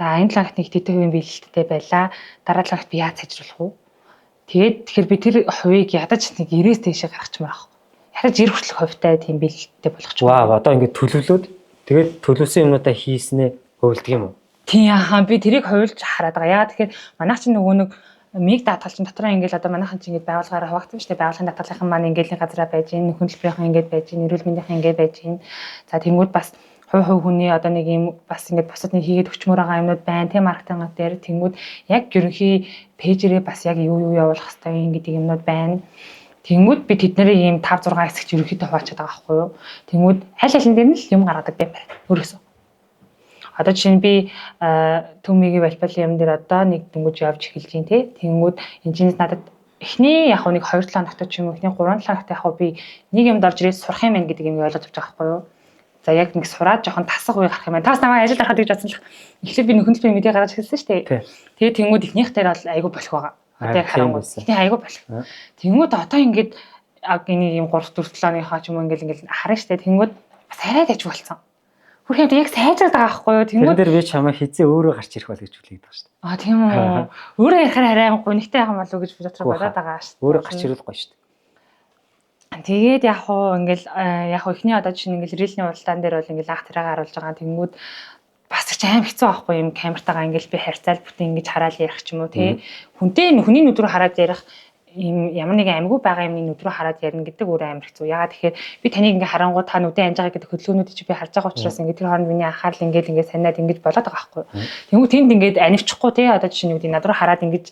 За энэ 7 хоногт нэг тэдэн хувийн биелэлттэй байлаа. Дараа 7 хоногт би яаж сайжруулах вэ? Тэгээд тэгэхээр би тэр хувийг ядаж нэг 90-ээс дээшээ гаргачмаар байхгүй. Ядаж 90 хүртэлх хувьтай тийм биелэлттэй болгочих. Вау, одоо ингээд төлөвлөөд тэгээд төлөвлөсөн юмнуудаа хийснээ хувилдаг юм уу? Тийм аа, би тэрийг хувилж хараад байгаа. Яагаад тэгэхээр манайх чинь нөгөө нэг миг даатгал чинь дотроо ингээл одоо манайхан чинь ингээд байгууллагаараа хуваагдсан шүү дээ. Байгууллагын даатгалынхан маань ингээд нэг газараа байж гин, нөхөн төлбөрийнхэн ингээд байж гин, эрүүл мэндийнхэн ингээд байж гин. За тэнгууд бас хувь хувь хүний одоо нэг юм бас ингээд бусад нэг хийгээд өчмөр байгаа юмнууд байна тийм маркетинг дээр. Тэнгууд яг ерөнхий пэйжэрээ бас яг юу юу явуулах хэрэгтэй юм гэдэг юмнууд байна. Тэнгүүд би тэднэрийг ийм 5 6 хэсэгт ерөнхийдөө хуваачаад байгаа байхгүй юу. Тэнгүүд аль алин дээр нь л юм гаргадаг юм байна. Өөрөөсөө. Одоо жишээ нь би төмөгийн валбал юм дээр одоо нэг дөнгөж явж эхэлж байна те. Тэнгүүд энэ чинь надад эхний яг нэг 2 7 хоногт ч юм уу эхний 3 7 хоногт яг би нэг юмд орж ирээд сурах юм байна гэдэг юм ойлгож авч байгаа байхгүй юу. За яг нэг сураад жоохон тасах үе гарах юм байна. Таас намайг ажилд ороход гэж бодсон л эхлээд би нөхөн төлбөрийн мэдээ гаргаж эхэлсэн шүү дээ. Тэгээд тэнгүүд эхнийх дээр бол айгүй болох байгаа. Одоо яг харангуй. Эхний айгүй болох. Тэнгүүд одоо ингээд яг энийг юм 3 4 7 оныхаа ч юм уу ингээд харна шүү дээ. Тэнгүүд бас арай даж болсон. Хүрх юм яг сайжраад байгаа байхгүй юу? Тэнгүүд дээр би чамайг хизээ өөрөө гарч ирэх бол гэж хүлээдэг байгаа шүү дээ. Аа тийм үү. Өөрөө ярихаар арай гунигтай байх юм болов уу гэж би дотор бодоод байгаа шүү дээ. Өөрөө гарч ирвэл гоё шүү дээ. Тэгээд яг хуу ингээл яг хуу эхний одоо чинь ингээл рилний уралдаан дээр бол ингээл анх тэрэг харуулж байгаа. Тэнгүүд бас ч аим хэцүү байхгүй юм камертайгаа ингээл би харьцаал бүтэн ингэж хараад ярих ч юм уу тий. Хүнтэй хүний нүд рүү хараад ярих ийм ямар нэгэн амьгүй байгаа юмны нүд рүү хараад ярина гэдэг өөр амар хэцүү. Ягаад тэгэхээр би таныг ингээ харангуй та нүдэн анж байгаа гэдэг хөдөлгөөнүүдийг чи би харж байгаа учраас ингээ тэр хооронд миний анхаарал ингээд ингээ санаад ингэж болоод байгаа байхгүй. Тэнгүү тэнд ингээд анивчихгүй тий одоо жишээ нь юу гэдэг над руу хараад ингэж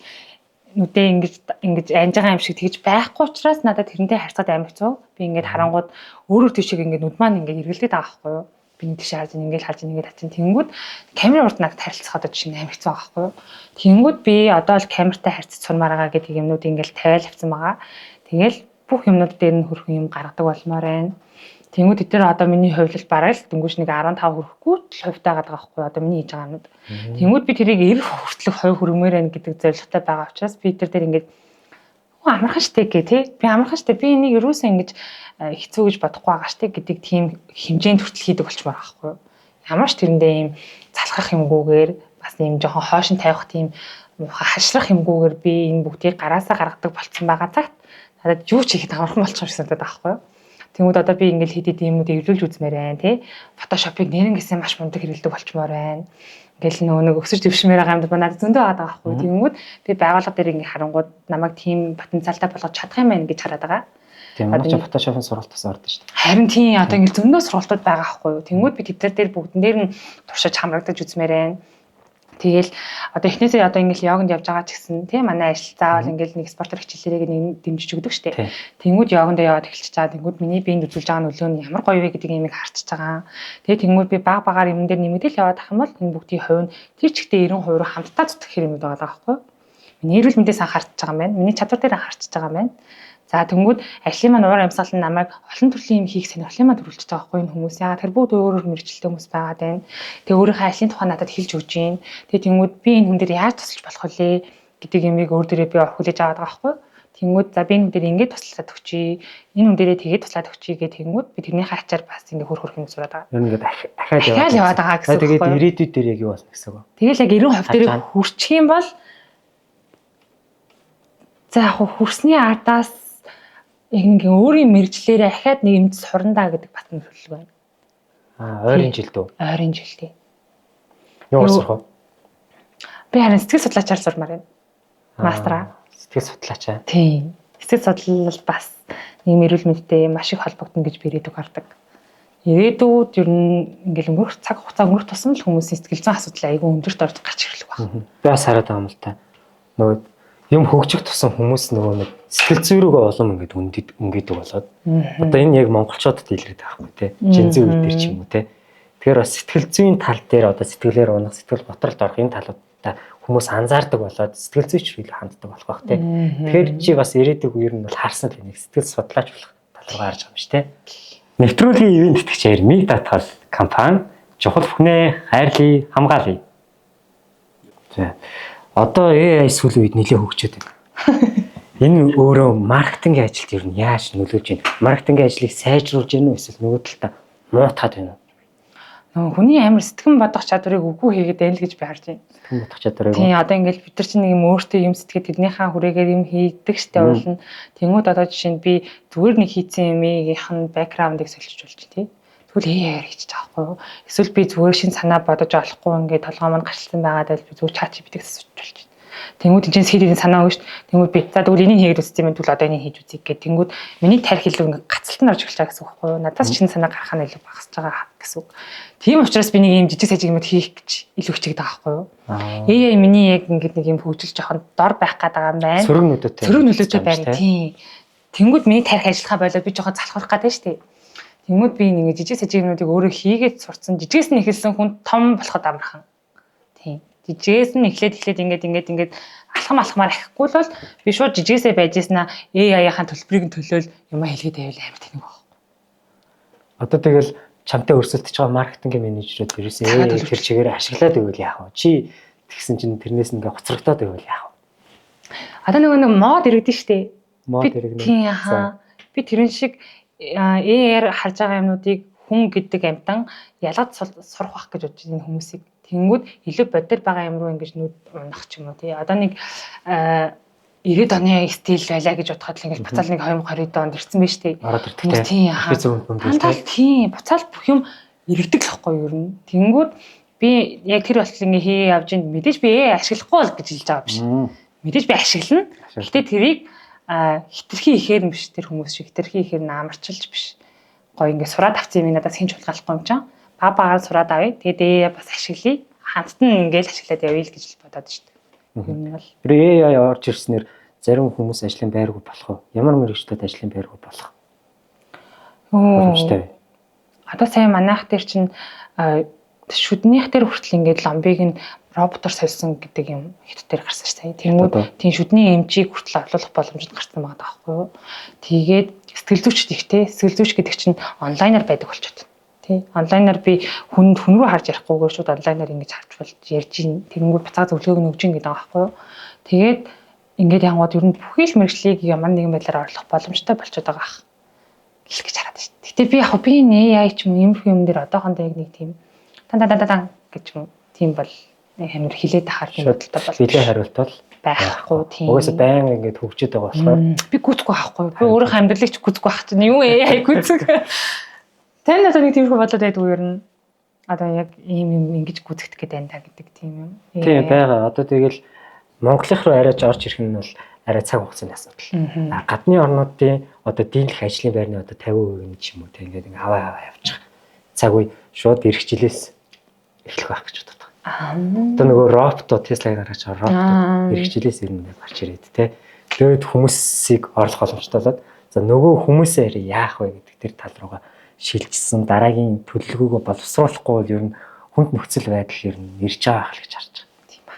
нүдээ ингэж ингэж анж байгаа юм шиг тэгж байхгүй учраас надад тэрнтэй харьцаад амар хэцүү. Би ингээд харангууд өөрөөр тийшээ ингээд нүд маань ингээд эргэлдээд байгаа байхгүй юу? Би нэг тийшээ харж ингээд харж ингээд хачин тэнгүүд камерын урд надад харилцах одоо жишээ нь амар хэцүү байгаа байхгүй юу? Тэнгүүд би одоо л камертай харьцаж сурмаар байгаа гэдэг юмнууд ингээд тавиал авсан байгаа. Тэгэл бүх юмнууд дээр нь хөрхөн юм гаргадаг болмоор байна. Тэнгүүд тэд нар одоо миний хувилалт бараг л дөнгөж нэг 15 хүрэхгүй л хувьтай байгаа байхгүй одоо миний хийж байгаа юмнууд. Тэнгүүд би тэрийг 90 хүртэлх хувь хүрмээр байна гэдэг зорилготой байгаа учраас би тэр дээр ингээд амархан штэ гэ тий. Би амархан штэ. Би энийг юусаа ингэж хэцүү гэж бодохгүй байгаа штэ гэдэг тийм хэмжээнд хүртэл хийдэг болчмоор байгаа байхгүй юу. Ямар ч тэрэндээ ийм залхах юмгүйгээр бас ийм жоохон хойшин тавих тийм хашрах юмгүйгээр би энэ бүгдийг гараасаа гаргадаг болцсон байгаа цагт надад юу ч хийхэд амархан болчих юм шиг санагдаад байгаа байхгүй юу. Тэнгүүд одоо би ингээл хэд хэд юмнууд эвлүүлж үзмээр байна тий. Photoshop-ыг нэрнгээсээ маш мундаг хэрэглэдэг болчмоор байна. Ингээл нөгөө нэг өсөж дэвшмээр байгаа юм надад зөндөө байгаа байхгүй. Тэнгүүд би байгууллага дээр ингээ харангууд намайг тийм потенциалтай болгож чадах юм байна гэж хараад байгаа. Тийм манай ч Photoshop-ын сургалтаас ордог шүү дээ. Харин тийм одоо ингээ зөндөө сургалтууд байгаа байхгүй юу. Тэнгүүд би тэд дээр бүгдэн дээр нь туршиж хамрагдаж үзмээр байна. Тэгэл одоо эхнээсээ одоо ингээл йоганд явж байгаа ч гэсэн тийм манай ажил заавал ингээл нэг спортоор хичээлээрээ нэг дэмжиж өгдөг штеп. Тэнгүүд йоганд яваад эхэлчихэж байгаа. Тэнгүүд миний биед үзүүлж байгаа нөлөө нь ямар гоё вэ гэдэг юмыг харчиж байгаа. Тэгээ тэнгүүд би баг багаар юмн дээр нэмэгдэл яваад ах юм бол энэ бүгдийн хувь нь тэр чигтээ 90% руу хамтдаа зүтгэх хэрэг юм байгаа байхгүй юу? Миний эрүүл мэндээс анхаарч байгаа юм байна. Миний чадвар дээр анхаарч байгаа юм байна. За тэнгүүд ажлын маань уур амьсгал нь намайг олон төрлийн юм хийх сонирхлын маань төрүүлчихэж байгаа байхгүй энэ хүмүүс. Яагаад тэр бүгд өөр өөр мэргэжилтэй хүмүүс байгаад байна. Тэгээ өөрийнхөө ажлын тухай надад хэлж өгч байна. Тэгээ тэнгүүд би энэ хүн дээр яаж тусалж болох вүлээ гэдэг юмыг өөр дээрээ би хүлээж аваад байгаа байхгүй. Тэнгүүд за би энэ хүн дээр ингэж туслаад өгчий. Энэ хүн дээрээ тэгээд туслаад өгчий гэх тэнгүүд би тэрнийхээ ачаар бас ингээ хөр хөр юм сураад байгаа. Ер нь ингээд дахиад яваад байгаа гэсэн үг. Тэгээд ирээдүйд дээр яг юу болно гэсэн үг. Тэгэл яг 90% дээр хүрчих юм бол за яг хүрсний ардаас яг нэг өөрийн мэрэгчлэрээ ахаад нэг юмд сурна да гэдэг батан төлөв байна. Аа, ойрын жилд үү? Ойрын жилд тий. Юу сурах вэ? Би харин сэтгэл судлаачаар сурмаар байна. Мастраа. Сэтгэл судлаачаа. Тийм. Сэтгэл судлал бас нэг эрүүл мэндтэй маш их холбогдно гэж би ирээдүг хардаг. Ирээдүйд ер нь ингээл өнгөрөх цаг хугацаа өнгөрөх тусам л хүмүүсийн сэтгэл зүйн асуудал айгүй өндөрт орж гарч ирлэг байна. Би бас хараад байгаа юм л та. Нөгөө юм хөгжих тусам хүмүүс нөгөө нэг сэтгэл зүй рүүгээ улам ингээд өнгөдөг болоод одоо энэ яг монголчуудад илрээд байгаа байхгүй тий. Жинзэн үе дээр ч юм уу тий. Тэгэхээр бас сэтгэл зүйн тал дээр одоо сэтгэлээр унах, сэтгэл готролд орох энэ талуудаа талтай хүмүүс анзаардаг болоод сэтгэл зүйч рүү илүү ханддаг болох байх тий. Тэгэхээр чи бас ирээдүйг ер нь бол харсан л нэг сэтгэл судлаач болох тал руу гарч байгаа юм шиг тий. Нэвтрүүлгийн ивээн тэтгэгчээр Ми Татгал компани чухал бүхнээ хайрлая, хамгаалъя. За. Одоо AI сүүлийн үед нэлээд хөгжөөд байна. Энэ өөрөө маркетингийн ажилд ер нь яаж нөлөөлж байна? Маркетингийн ажлыг сайжруулж байна уу эсвэл нөгөө талдаа муутгаад байна уу? Нөгөө хүний амар сэтгэн бодох чадварыг үгүй хийгээд байна л гэж би харж байна. Сэтгэн бодох чадварыг. Тийм, одоо ингээл бид нар чинь нэг юм өөртөө юм сэтгэхэд тэрнийхээ хүрээгээр юм хийдэг штэ уулна. Тэнгүүд одоо жишээ нь би зүгээр нэг хийцэн юмынх нь бэкграундыг солилцож болж тий. Тэгвэл AI-аар хийчих байгаа байхгүй юу? Эсвэл би зүгээр шин санаа бодож олохгүй ингээд толгой маань гарчилсан байгаа даа би зүгээр чат GPT-гээс асууж болж байна. Тэнгүүд энэ чинь сэдийн санаа өгнө шүү дээ. Тэнгүүд би за тэгвэл энийг хийгээд үзсэн юм тэгвэл одоо энийг хийж үзье гэх. Тэнгүүд миний тарих илүү ингээд гацалт нь орж эхэлж байгаа гэсэн үг байхгүй юу? Надаас шинэ санаа гарах нь илүү багасж байгаа гэсэн үг. Тийм учраас би нэг юм жижиг сажиг юмуд хийх гэж илүү хичээдэг байгаа байхгүй юу? AI миний яг ингээд нэг юм хөгжил жоохон дор байх гээд байгаа юм байна. Сөрөг нөлөөтэй. Сөрөг нөлөөтэй байна. Тийм. Тэнгүүд миний тарих ажиллахаа болоод би жоохон залхуурах гэдэг шүү дээ. Тэнгүүд би нэг жижиг сажиг юмнуудыг өөрөө хийгээд сурцсан. Жижигээс нь эхэлсэн хүн том болоход амархан. Тийм. Жижигээс нь эхлээд ингээд ингээд алхам алхмаар ахихгүй л бол би шууд жижигээсээ байж ийснаа AI-ийн төлбөрийг нь төлөөл юм хэлгээд байвал амар тэнэг байх. Одоо тэгэл чамтай өрсөлдөж байгаа маркетингийн менежерүүд ерөөсөө AI тэр чигээр ашиглаад байвал яах вэ? Чи тэгсэн чинь тэрнээс ингээ хоцрогдоод байвал яах вэ? Одоо нөгөө нэг мод иргэдэн штэ. Мод иргэнэ. Тийм хаа. Би тэрэн шиг AI-аар харж байгаа юмнуудыг хүн гэдэг амьтан ялгаж сурах байх гэж бодож энэ хүмүүсийг. Тэнгүүд илүү бодитоор байгаа юм руу ингэж нүд унах ч юм уу тий. Одоо нэг 90-ад оны стил байлаа гэж бодоход л ингэж буцаал нэг 2020 онд ирсэн байж тээ. Ороод ирдэг тий. Тийм, буцаал бүх юм иргэдэг л хэвгүй ер нь. Тэнгүүд би яг тэр болтол ингэ хий явж ин мэдээж би ашиглахгүй бол гэж хэлж байгаа биш. Мэдээж би ашиглана. Гэхдээ тэрийг хитрхи ихээр нь биш, тэр хүмүүс шиг хитрхи ихээр нь амарчилж биш. Гоё ингэ сураад авсан юм надаас хэн ч хулгайлахгүй юм чам. Ба багаар сураад авъя. Тэгээд ээ бас ашиглая. Хамтд нь ингээл ашиглаад явъя л гэж бодоод шүү дээ. Ер нь бол Тэр AI орж ирснээр зарим хүмүүс ажлын байргүй болох уу? Ямар мэргэжлүүд ажлын байргүй болох боломжтой вэ? Одоо сая манайх дээр чинь шүднийх дээр хүртэл ингээд ламбыг нь роботоор сольсон гэдэг юм хит дээр гарсан шүү дээ. Тэнгүүд тийм шүдний эмчийг хүртэл орлуулах боломжтой гарсан байгаа даахгүй юу? Тэгээд сэтгэл зүйчд ихтэй. Сэтгэл зүйч гэдэг чинь онлайнаар байдаг болчиход. Тий. Онлайнаар би хүн рүү харж ярихгүйгээр шууд онлайнаар ингэж харж болж ярьж ин тэгэнгүүт буцаа зөвлөгөөг нь өгч ин гэдэг байгаа байхгүй юу? Тэгээд ингээд янгууд ер нь бүхий л мэргэжлийг ямар нэгэн байдлаар орлох боломжтой болчиход байгаа ах л гэж хараад шүү дээ. Гэтэ би яг би AI ч юм уу иймэрхүү юм дээр одоохондоо яг нэг тийм тан тан тан гэж юм тийм бол амар хилээд ахаар тийм бодолтой бол бэлээ хариулт бол байхгүй тийм. Угаасаа байнга ингээд хөгжөөд байгаа болохоор би гүцэхгүй байхгүй. Би өөрийнхөө амьдралыг ч гүцэхгүй байх чинь юу AI гүцэх. Тань одоо нэг тиймэрхүү бодлоо байдгүй ер нь. Одоо яг ийм юм ингэж гүцэгдэх гээд байна та гэдэг тийм юм. Тийм байгаа. Одоо тэгэл Монголынх руу арайж орж ирэх нь бол арай цаг хугацааны асуудал. А гадны орнуудын одоо дийлэх ажлын байрны одоо 50% нь ч юм уу тийм ингээд аваа аваа явчих. Цаг үе шууд ирэх жилээс эхлэх байх гэж боддог. Одоо нөгөө роботууд Tesla-г гаргаж байгаа роботууд ирэх жилээс ер нь гарч ирээд те. Тэгээд хүмүүсийг орлох боломжтой болоод за нөгөө хүмүүсээ арай яах вэ гэдэг тэр тал руугаа шилжсэн дараагийн төлөвлөгөөгөө боловсруулахгүй бол ер нь хүнд нөхцөл байдал ер нь ирж байгаа байх л гэж харж байгаа. Тийм ба.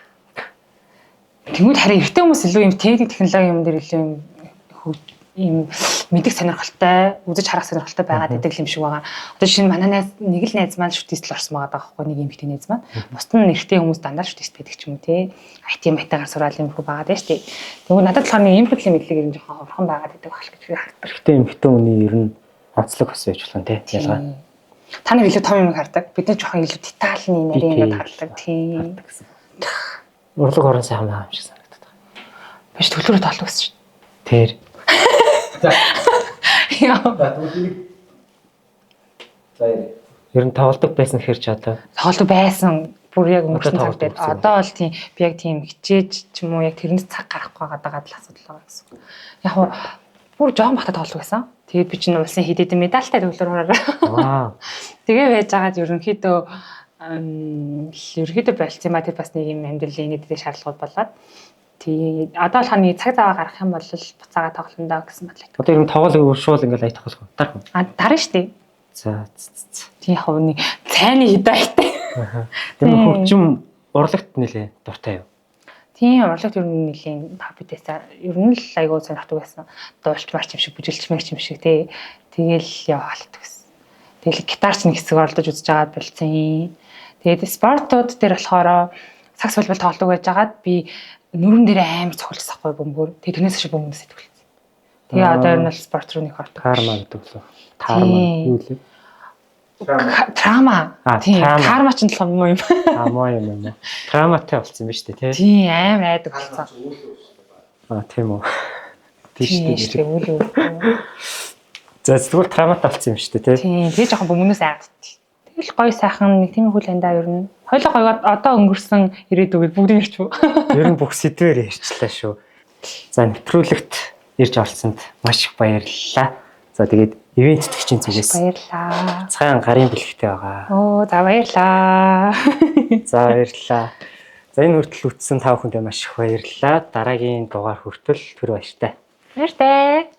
Тэнгүүд харин эртний хүмүүс илүү юм техник технологи юм дээр илүү юм ийм мэдих сонирхолтой, үзэж харах сонирхолтой байгаад байдаг юм шиг байгаа. Одоо жишээ нь манай найз нэг л найз маань шүтээсэл орсон байгаа байхгүй нэг юм хтэй найз маань. Бусд нь эртний хүмүүс дандаа шүтээсэл байдаг ч юм уу те. IT матагаар сураал юм хүү байгаад байна шүү дээ. Тэгвэл надад болохоор нэг иймэрхүү мэдлэг ер нь жоохон ховорхон байгаад байдаг байх л гэж би хардаг. Эртний эмэгтэй хүний ер нь онцлог бас байж болох юм те. Ялгаа. Та нар илүү том юм хардаг. Бид нар жоохон илүү детальны нарийн юмуд хардаг. Тийм. Урлаг орон сайхан байгаа юм шиг санагдаад байна. Биш төлөрөө тоолдог гэсэн шүү. Тэр. За. Яа. За яа. Ер нь тоглодог байсан хэр ч одоо тоглодог байсан. Бүр яг өнгөрсөн цаг тоглодог дээр. Одоо бол тийм би яг тийм хичээж ч юм уу яг тэрнээс цаг гарахгүй байгаа л асуудал байгаа гэсэн. Яг хуу бүр жоон бахта тоглодог байсан. Тэгээд би чинь улсын хэд хэдэн медальтай төвлөр хараа. Аа. Тэгээ байж байгаад ерөнхийдөө болцсон юм а тэр бас нэг юм амьдралын нийтдээ шаардлагууд болоод тий одоо болохоор нэг цаг зав гаргах юм бол буцаага тоглоно доо гэсэн бодлоо. Одоо ер нь тоглол шууд ингээл ая тоглох. Дарах уу? А дарна штэ. За. Тий яг нэг цайны хидайтай. Тэр хөгжим Урлагт нэлээ дуртай юу? Тийм, урлагт ер нь нэлийн хоббидээсаа ер нь л айгүй сонирхдаг байсан. Дуулчмаар ч юм шиг, бүжиглчмээр ч юм шиг тий. Тэгэл яваалдаг гэсэн. Тэгэл гитарч нэг хэсэг оролдож үзэж байгаад болцсон. Тэгээд спортууд дээр болохоор сакс волейбол тоглодог байж байгаад би нүрэн дээр амар цохилсон байхгүй бөмбөр. Тэгээд тэрнээс хойш бөмбөнөөс сэтгүүлсэн. Тэгээ одоо ер нь бол спорт руу нэг ордог. Карма гэдэг лөө. Карма юу лээ? Трама. Тийм. Карма ч болохоор муу юм. Аа муу юм юм уу? Травматай болсон юм ба шүү дээ, тий? Тийм, амар айдаг болсон. Аа, тийм үү. Тийм шүү дээ, үл үл. За, тэгвэл травматай болсон юм шүү дээ, тий? Тийм, тэгээ жоохон бөмбөнөөс айгаад. Тэгэл гоё сайхан нэг тиймэрхүү л андаа ер нь. Хоёлоо гоё одоо өнгөрсөн ирээдүгээр бүгдийг ирч үү. Ер нь бүх сэдвээр ярьчлаа шүү. За, нэвтрүүлэгт ирж оролцсонд маш их баярлалаа. За, тэгээд ивент тэтгэгчийн зүгээс баярлалаа. Цагаан гарын бэлэгтэй байгаа. Оо, за баярлалаа. За баярлалаа. За энэ хүртэл үтсэн та бүхэндээ маш их баярлалаа. Дараагийн дугаар хүртэл түр баяртай. Баяртай.